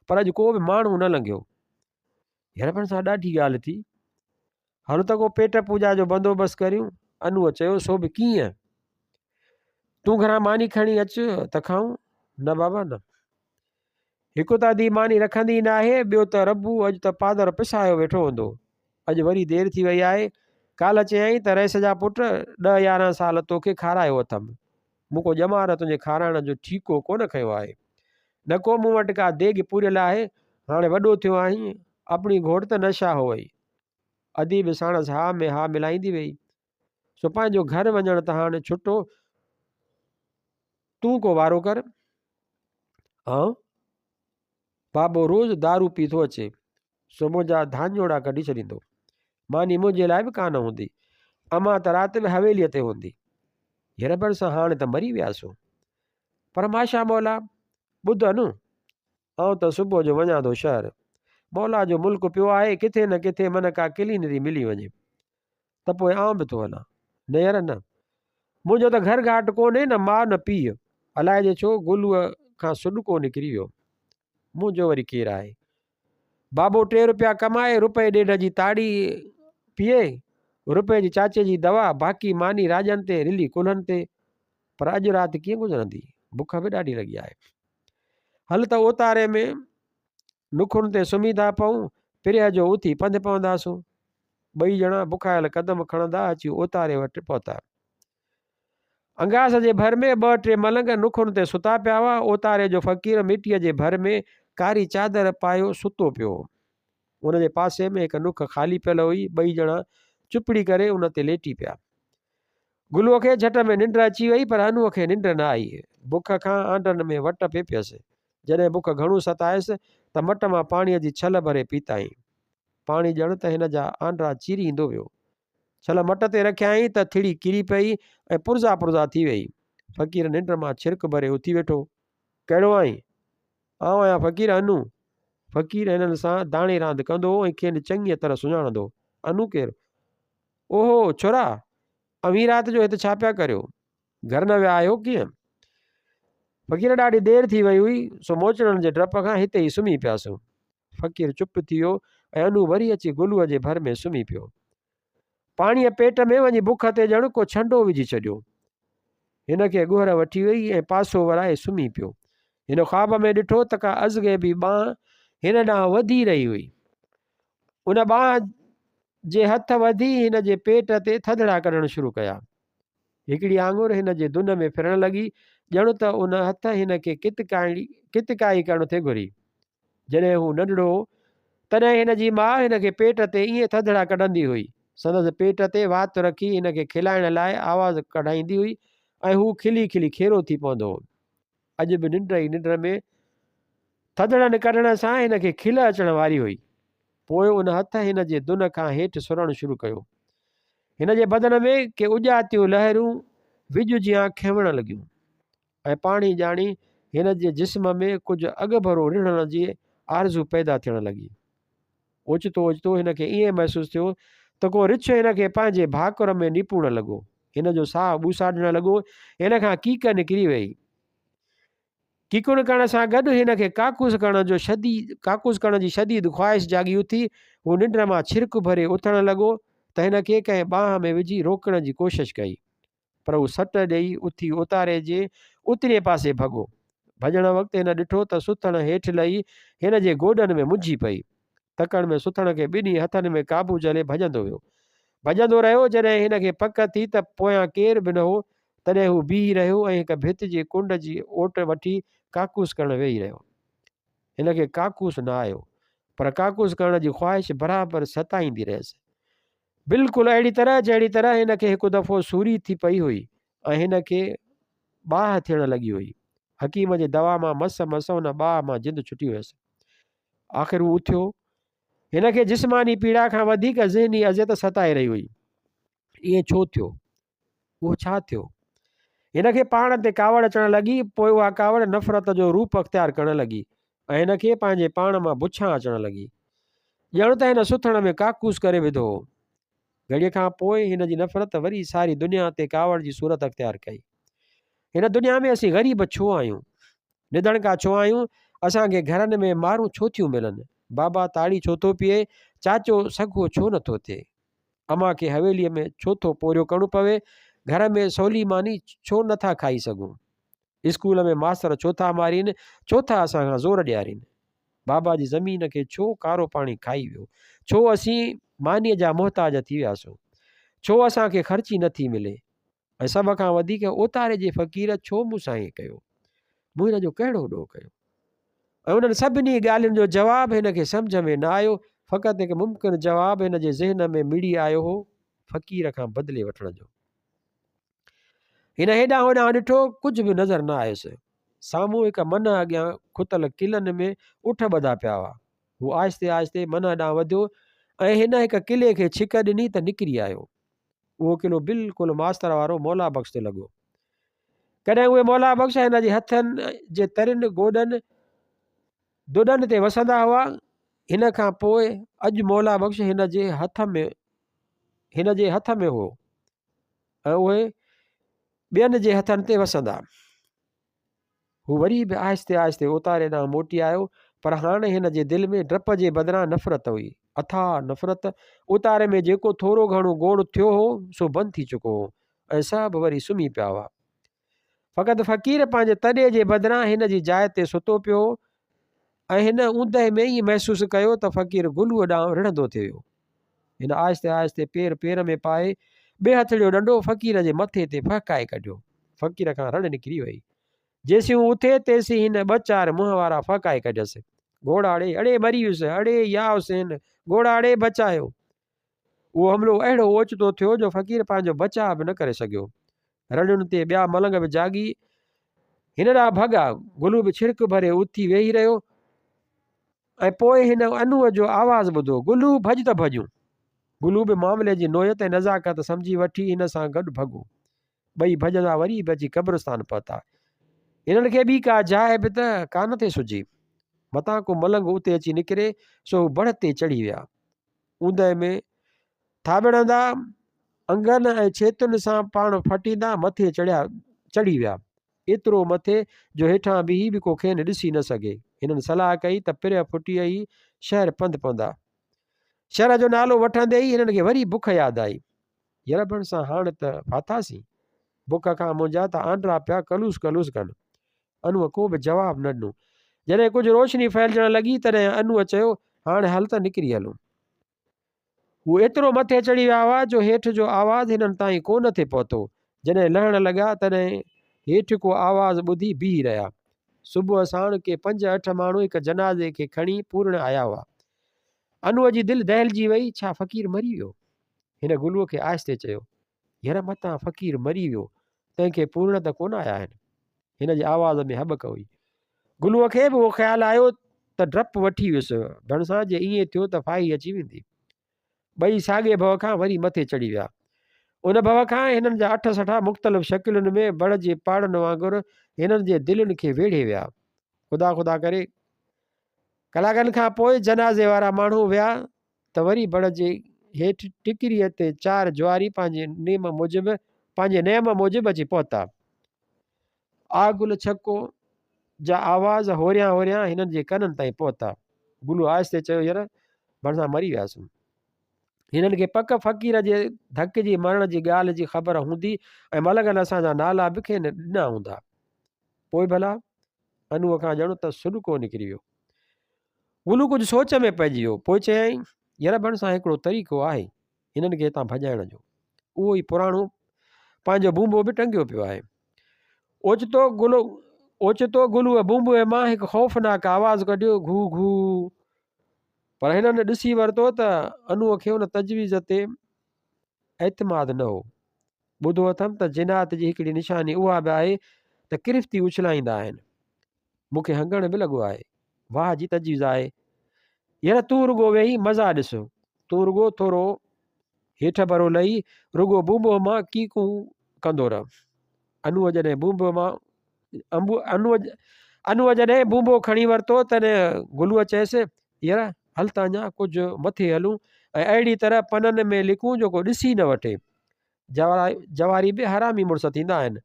[SPEAKER 1] پر اڄ ڪو به ماڻهو نه لنگهيو. يربن سان ڏاڍي ڳالهه ٿي. هل ته ڪو پيٽ پوڄا جو بندوبست ڪريون. انوء چيو، سو به ڪيئن؟ تون گهران ماني کڻي اچ ته کائون. نه بابا نه. هڪ ته ادي ماني رکندي ئي ناهي، ٻيو ته ربو اڄ ته پادر پسايو ويٺو هوندو. اڄ وري دير ٿي وئي آهي. ڪالهه چيائين ته رئيس جا پٽ، ڏهه 11 سال توکي کارايو اٿم. مون ڪو ڄمار تنهنجي کارائڻ جو ٺيڪو ڪونه کنيو آهي. نه ڪو مون وٽ ڪا ديڳ پوريل آهي. هاڻي وڏو ٿيو آهين، اپڻي گهوٽ ته نشا هوئي. ادي به ساڻس ها ۾ ها ملائيندي ويئي. سو پنهنجو گهر وڃڻ ته هاڻي ڇٽو، تون ڪو وارو ڪر. آئون؟ بابو روز دارو پي ٿو اچي، سو منهنجا ڌاڃوڙا ڪڍي ڇڏيندو. ماني منهنجي لاء به ڪانه هوندي. امان ته رات به حويليء تي هوندي. هيربڻ سان هاڻي ته مري وياسون. پر ماشا مولا، ٻڌ انو، آئون ته صبح جو وڃان ٿو شهر. مولا جو ملڪ پيو آهي، ڪٿي نه ڪٿي من ڪا ڪلينري ملي وڃي. ته پوء آئون به ٿو هلان. نه يار نه. منهنجو ته گهر گهاٽ ڪونهي نه ماء نه پيء. الائجي ڇو گلوء کان سڏڪو نڪري ويو. منهنجو وري ڪير آهي. بابو ٽي روپيا ڪمائي، روپئي ڏيڍ جي تاڙي پيئي، روپئي جي چاچي جي دوا، باقي ماني راڄن تي، رلي ڪلهن تي. پر اڄ رات ڪيئن گذرندي؟ بک به ڏاڍي لڳي آهي. هل ته اوتاري ۾ نکن تي سمهي ٿا پئون، پريهه جو اٿي پنڌ پونداسون. ٻئي ڄڻا بکايل قدم کڻندا اچي اوتاري وٽ پهتا. انگاس جي ڀر ۾ ٻه ٽي ملنگ نکن تي ستا پيا هئا. اوتاري جو فقير مٽيء جي ڀر ۾ ڪاري چادر پايو ستو پيو هو. ان جي پاسي ۾ هڪ نک خالي پيل هئي. ٻئي ڄڻا چپڙي ڪري ان تي ليٽي پيا. گلوء کي جهٽ ۾ ننڊ اچي وئي پر انوء کي ننڊ نه آئي. بک کان آنڊن ۾ وٽ پئي پيس. جڏهن بک گهڻو ستايس ته مٽ مان پاڻيء جي ڇل ڀري پيتائين. پاڻي ڄڻ ته هن جا آنڊا چيري ايندو ويو. ڇل مٽ تي رکيائين ته ٿڙي ڪري پئي ۽ پرزا پرزا ٿي ويئي. فقير ننڊ مان ڇرڪ ڀري اٿي ويٺو. ڪهڙو آهين؟ آئون آهيان فقير انو. فقير هنن سان داڻي راند ڪندو هو ۽ کين چڱيء طرح سڃاڻندو هو. انو ڪير؟ اوهو، ڇورا! اوهين رات جو هت ڇا پيا ڪريو؟ گهر نه ويا آهيو ڪيئن؟ فقير ڏاڍي دير ٿي وئي هئي، سو موچڙن جي ڊپ کان هتي ئي سمهي پياسون. فقير چپ ٿي ويو ۽ انو وري اچي گلوء جي ڀر ۾ سمهي پيو. پاڻيء پيٽ ۾ وڃي بک تي ڄڻ ڪو ڇنڊو وجهي ڇڏيو. هن کي ڳهر وٺي وئي ۽ پاسو ورائي سمهي پيو. هن خواب ۾ ڏٺو ته ڪا ازغيبي ٻانهن هن ڏانهن وڌي رهي هئي. ان ٻانهن جي هٿ وڌي هن جي پيٽ تي ٿڌڙا ڪڍڻ شروع ڪيا. هڪڙي آڱر هن جي دن ۾ ڦرڻ لڳي، ڄڻ ته ان هٿ هن کي ڪتڪائي ڪرڻ ٿي گهري. جڏهن هو ننڍڙو هو، تڏهن هن جي ماء هن کي پيٽ تي ائين ٿڌڙا ڪڍندي هئي. سندس پيٽ تي وات رکي هن کي کلائڻ لاء آواز ڪڍائيندي هئي ۽ هو کلي کلي کيرو ٿي پوندو هو. اڄ به ننڊ ئي ننڊ ۾ ٿڌڙن ڪڍڻ سان هن کي کل اچڻ واري هئي. پوء ان هٿ هن جي دن کان هيٺ سرڻ شروع ڪيو. هن جي بدن ۾ ڪي اڄاتيون لهرون وڄ جيان کنوڻ لڳيون ۽ پاڻي ڄاڻي هن جي جسم ۾ ڪجهه اڳڀرو رڙهڻ جي آرزو پيدا ٿيڻ لڳي. اوچتو اوچتو هن کي ائين محسوس ٿيو ته ڪو رڇ هن کي پنهنجي ڀاڪر ۾ نپوڙڻ لڳو. هن جو ساهه ٻوساٽجڻ لڳو. هن کان ڪيڪ نڪري ويئي. ڪيڪون ڪرڻ سان گڏ هن کي ڪاڪوس ڪرڻ جو شديد ڪاڪوس ڪرڻ جي شديد خواهش جاڳي اٿي. هو ننڊ مان ڇرڪ ڀري اٿڻ لڳو ته هن کي ڪنهن ٻانهن ۾ وجهي روڪڻ جي ڪوشش ڪئي. پر هو سٽ ڏيئي اٿي اوتاري جي اترئين پاسي ڀڳو. ڀڄڻ وقت هن ڏٺو ته سٿڻ هيٺ لهي هن جي گوڏن ۾ منجهي پئي. تڪڙ ۾ سٿڻ کي ٻنهي هٿن ۾ قابو جهلي ڀڄندو ويو. ڀڄندو رهيو، جڏهن هن کي پڪ ٿي ته پويان ڪير به نه هو، تڏهن هو بيهي رهيو ۽ هڪ ڀت جي ڪنڊ جي اوٽ وٺي ڪاڪوس ڪرڻ ويهي رهيو. هن کي ڪاڪوس نه آيو، پر ڪاڪوس ڪرڻ جي خواهش برابر ستائيندي رهيس. بلڪل اهڙي طرح جهڙي طرح هن کي هڪ دفعو سوري ٿي پئي هئي ۽ هن کي باهه ٿيڻ لڳي هئي. حڪيم جي دوا مان مس مس ان باهه مان جند ڇٽي هيس. آخر هو اٿيو. هن کي جسماني پيڙا کان وڌيڪ ذهني اذيت ستائي رهي هئي. ائين ڇو ٿيو؟ اهو ڇا ٿيو؟ هن کي پاڻ تي ڪاوڙ اچڻ لڳي، پوء اها ڪاوڙ نفرت جو روپ اختيار ڪرڻ لڳي. ۽ هن کي پنهنجي پاڻ مان بڇان اچڻ لڳي. ڄڻ ته هن سٿڻ ۾ ڪاڪوس ڪري وڌو هو. گهڙيء کان پوء هن جي نفرت وري ساري دنيا تي ڪاوڙ جي صورت اختيار ڪئي. هن دنيا ۾ اسين غريب ڇو آهيون؟ نڌڻڪا ڇو آهيون؟ اسان کي گهرن ۾ مارون ڇو ٿيون ملن؟ بابا تاڙي ڇو ٿو پيئي؟ چاچو سگهو ڇو نٿو ٿئي؟ امان کي حويليء ۾ ڇو ٿو پورهيو ڪرڻو پوي؟ گهر ۾ سولي ماني ڇو نٿا کائي سگهون؟ اسڪول ۾ ماستر ڇو ٿا مارين، ڇو ٿا اسان کان زور ڏيارين؟ بابا جي زمين کي ڇو ڪارو پاڻي کائي ويو؟ ڇو اسين مانيء جا محتاج ٿي وياسون؟ ڇو اسان کي خرچي نه ٿي ملي؟ ۽ سڀ کان وڌيڪ اوتاري جي فقير ڇو مون سان ائين ڪيو؟ مون هن جو ڪهڙو ڏوهه ڪيو؟ ۽ انهن سڀني ڳالهين جو جواب هن کي سمجهه ۾ نه آيو، فقط هڪ ممڪن جواب هن جي ذهن ۾ مڙي آيو هو، فقير کان بدلي وٺڻ جو. هن هيڏانهن هوڏانهن ڏٺو، ڪجهه به نظر نه آيس. سامهون هڪ منهه اڳيان کتل قلعن ۾ اٺ ٻڌا پيا هئا. هو آهستي آهستي منهه ڏانهن وڌيو ۽ هن هڪ قلعي کي ڇڪ ڏني ته نڪري آيو. اهو قلعو بلڪل ماستر وارو مولا بخش تي لڳو. ڪڏهن اهي مولا بخش هن جي هٿن جي ترين گوڏن دوڏن تي وسندا هئا. هن کان پوء اڄ مولا بخش هن جي هٿ ۾ هن جي هٿ ۾ هو. ۽ اهي ٻين جي هٿن تي وسندا. هو وري به آهستي آهستي اوتاري ڏانهن موٽي آيو، پر هاڻي هن جي دل ۾ ڊپ جي بدران نفرت هئي. اٿاهه نفرت. اوتاري ۾ جيڪو ٿورو گهڻو گوڙ ٿيو هو، سو بند ٿي چڪو هو ۽ سڀ وري سمهي پيا هئا. فقط فقير پنهنجي تڏي جي بدران هن جي جاء تي ستو پيو هو ۽ هن اوندهه ۾ ئي محسوس ڪيو ته فقير گلوء ڏانهن رڙهندو ٿي ويو. هن آهستي آهستي پير پير ۾ پائي ٻئي هٿ جو ڏنڊو فقير جي مٿي تي ڦهڪائي ڪڍيو. فقير کان رڙ نڪري وئي. جيسين هو اٿي تيسين هن ٻه چار منهن وارا ڦهڪائي ڪڍيس. گهوڙا اڙي، اڙي مري ويس، اڙي يا حسين، گهوڙا اڙي بچايو. اهو حملو اهڙو اوچتو ٿيو جو فقير پنهنجو بچاء به نه ڪري سگهيو. رڙين تي ٻيا ملنگ به جاڳي هن ڏانهن ڀڳا. گلو به ڇرڪ ڀري اٿي ويهي رهيو. ۽ پوء هن انوء جو آواز ٻڌو، گلو ڀڄ ته ڀڄون. گلو به معاملي جي نوعيت ۽ نزاڪت سمجهي وٺي هن سان گڏ ڀڳو. ٻئي ڀڄندا وري به اچي قبرستان پهتا. هنن کي ٻي ڪا جاء به ته ڪانه ٿي سجهي. متان ڪو ملنگ اتي اچي نڪري، سو هو بڙ تي چڙهي ويا. اوندهه ۾ ٿاٻڙندا، انگن ۽ ڇيتن سان پاڻ ڦٽيندا مٿي چڙهيا چڙهي ويا. ايترو مٿي جو هيٺان بيهي به ڪو کين ڏسي نه سگهي. هنن صلاح ڪئي ته پرهه ڦٽيء ئي شهر پنڌ پوندا. شهر جو نالو وٺندي ئي هنن کي وري بک ياد آئي. يربڻ سان هاڻ ته ڦاٿاسين. بک کان منهنجا ته آنڊرا پيا ڪلوس ڪلوس ڪن. انوء ڪو به جواب نه ڏنو. جڏهن ڪجهه روشني ڦهلجڻ لڳي تڏهن انوء چيو، هاڻ هل ته نڪري هلون. هو ايترو مٿي چڙهي ويا هئا جو هيٺ جو آواز هنن تائين ڪو نه ٿي پهتو. جڏهن لهڻ لڳا تڏهن هيٺ ڪو آواز ٻڌي بيهي رهيا. صبح ساڻ ڪي پنج اٺ ماڻهو هڪ جنازي کي کڻي پورڻ آيا هئا. انوء جي دل دهلجي وئي، ڇا فقير مري ويو؟ هن گلوء کي آهستي چيو، ير متان فقير مري ويو، تنهن کي پورڻ ته ڪونه آيا آهن. هن جي آواز ۾ هٻڪ هئي. گلوء کي به اهو خيال آيو ته ڊپ وٺي ويس، ڀڻسان جي ائين ٿيو ته ڦاهي اچي ويندي. ٻئي ساڳئي ڀؤ کان وري مٿي چڙهي ويا. ان ڀؤ کان هنن جا اٺ سٺا مختلف شڪلين ۾ بڙ جي پاڙن وانگر هنن جي دلين کي ويڙهي ويا. خدا خدا ڪري ڪلاڪن کان پوء جنازي وارا ماڻهو ويا ته وري بڙ جي هيٺ ٽڪريء تي چار جواري پنهنجي نيم موجب پنهنجي نيم موجب اچي پهتا. آ گل ڇڪو جا آواز هوريان هوريان هنن جي ڪنن تائين پهتا. گلو آهستي چيو ير ڀرسان مري وياسون. هنن کي پڪ فقير جي ڌڪجي مرڻ جي ڳالهه جي خبر هوندي ۽ ملنگن اسان جا نالا به کين ڏنا هوندا. پوء ڀلا؟ انوء کان ڄڻ ته سڏڪو نڪري ويو. گلو ڪجهه سوچ ۾ پئجي ويو. پوء چيائين، ير ڀرسان هڪڙو طريقو آهي هنن کي هتان ڀڄائڻ جو. اهو ئي پراڻو پنهنجو بونبو به ٽنگيو پيو آهي. اوچتو گلو اوچتو گلوء بونبوء مان هڪ خوفناڪ آواز ڪڍيو، گهو گهو. پر هنن ڏسي ورتو ته انوء کي ان تجويز تي اعتماد نه هو. ٻڌو اٿم ته جنات جي هڪڙي نشاني اها به آهي ته ڪرفتي اڇلائيندا آهن. مون کي هنگڻ به لڳو آهي. واهه جي تجويز آهي. ير تون رڳو ويهي مزا ڏس. تون رڳو ٿورو هيٺ ڀرو لهي رڳو بونبوء مان ڪيڪون ڪندو رهه. انوء جڏهن بونبوء مان انوء انوء جڏهن بونبو کڻي ورتو، تڏهن گلوء چيس، يار هل ته اڃا ڪجهه مٿي هلون ۽ اهڙي طرح پنن ۾ لڪون جو ڪو ڏسي نه وٺي. جواري به حرامي مڙس ٿيندا آهن.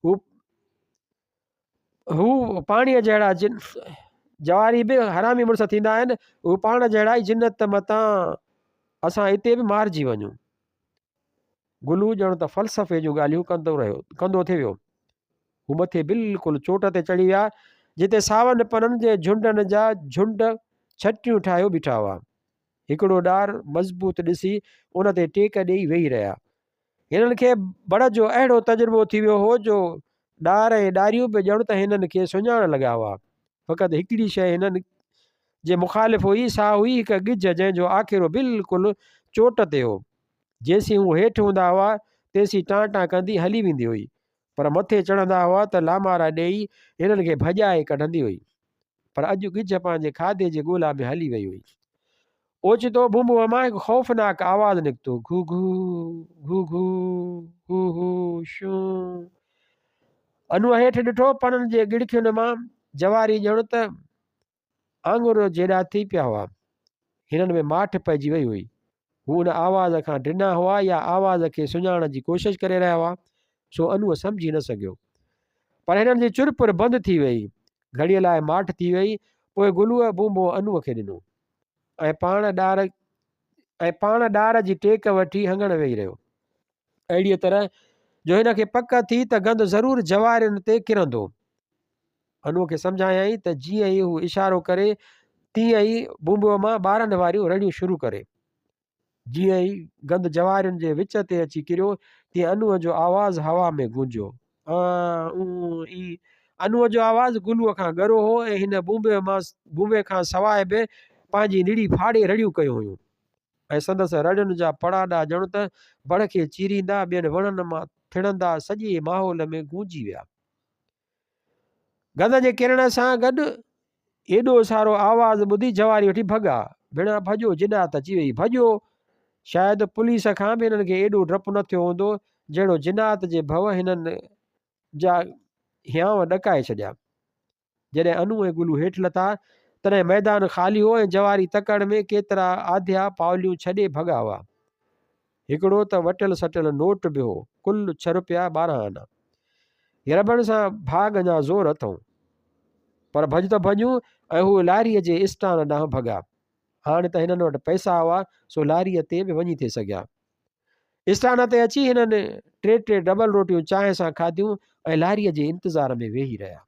[SPEAKER 1] هو هو پاڻيء جهڙا جن جواري به حرامي مڙس ٿيندا آهن. هو پاڻ جهڙا ئي جنت متان اسان اتي به مارجي وڃون. گلو ڄڻ ته فلسفي جون ڳالهيون ڪندو رهيو ڪندو ٿي ويو. هو مٿي بلڪل چوٽ تي چڙهي ويا، جتي ساون پنن جي جهنڊن جا جهنڊ ڇٽيون ٺاهيو بيٺا هئا. هڪڙو ڏار مضبوط ڏسي ان تي ٽيڪ ڏيئي ويهي رهيا. هنن کي بڙ جو اهڙو تجربو ٿي ويو هو جو ڏار ۽ ڏاريون به ڄڻ ته هنن کي سڃاڻڻ لڳا هئا. فقط هڪڙي شيء هنن جي مخالف هئي، سا هئي هڪ ڳجهه جنهن جو آکيرو بلڪل چوٽ تي هو. جيسين هو هيٺ هوندا هئا، تيسين ٽان ٽان ڪندي هلي ويندي هئي، پر مٿي چڙهندا هئا ته لامارا ڏيئي هنن کي ڀڄائي ڪڍندي هئي. پر اڄ ڳجهه پنهنجي کاڌي جي ڳولا ۾ هلي وئي هئي. اوچتو ڀونڀونء مان هڪ خوفناڪ آواز نڪتو، گهو گهو، گهو گهو، هو هو، شون. انوء هيٺ ڏٺو، پنن جي ڳڙکين مان جواري ڄڻ ته آڱر جيڏا ٿي پيا هئا. هنن ۾ ماٺ پئجي وئي هئي. هو ان آواز کان ڊنا هئا يا آواز کي سڃاڻڻ جي ڪوشش ڪري رهيا هئا، سو انوء سمجهي نه سگهيو. پر هنن جي چرپر بند ٿي ويئي. گهڙيء لاء ماٺ ٿي ويئي. پوء گلوء بونبو انوء کي ڏنو ۽ پاڻ ڏار ۽ پاڻ ڏار جي ٽيڪ وٺي هنگڻ ويهي رهيو. اهڙيء طرح جو هن کي پڪ ٿي ته گند ضرور جوارين تي ڪرندو. انوء کي سمجهايائين ته جيئن ئي هو اشارو ڪري تيئن ئي بونبوء مان ٻارن واريون رڙيون شروع ڪري. جيئن ئي گند جوارين جي وچ تي اچي ڪريو تيئن انوء جو آواز هوا ۾ گونجيو. آن، اون، اين. انوء جو آواز گلوء کان ڳرو هو ۽ هن بونبوء مان بونبي کان سواء به پنهنجي نڙي ڦاڙي رڙيون ڪيون هيون. ۽ سندس رڙين جا پڙاڏا ڄڻ ته بڙ کي چيريندا ٻين وڻن مان ٿڙندا سڄي ماحول ۾ گونجي ويا. گند جي ڪرڻ سان گڏ ايڏو سارو آواز ٻڌي جواري وٺي ڀڳا. ڀيڻا ڀڄو جنات اچي وئي ڀڄو. شايد پوليس کان به هنن کي ايڏو ڊپ نه ٿيو هوندو جهڙو جنات جي ڀؤ هنن جا هيانء ڏڪائي ڇڏيا. جڏهن انو ۽ گلو هيٺ لٿا، تڏهن ميدان خالي هو ۽ جواري تڪڙ ۾ ڪيترا آڌيا پاوليون ڇڏي ڀڳا هئا. هڪڙو ته وٽيل سٽيل نوٽ به هو، ڪل ڇهه روپيا 12 آنا. گربن سان ڀاڳ اڃا زور اٿئون. پر ڀڄ ته ڀڄون ۽ هو لاريء جي اسٽان ڏانهن ڀڳا. هاڻي ته هنن وٽ پئسا هئا، سو لاريء تي به وڃي ٿي سگهيا. اسٽان تي اچي هنن ٽي ٽي ڊبل روٽيون چانهه سان کاڌيون ۽ لاريء جي انتظار ۾ ويهي رهيا.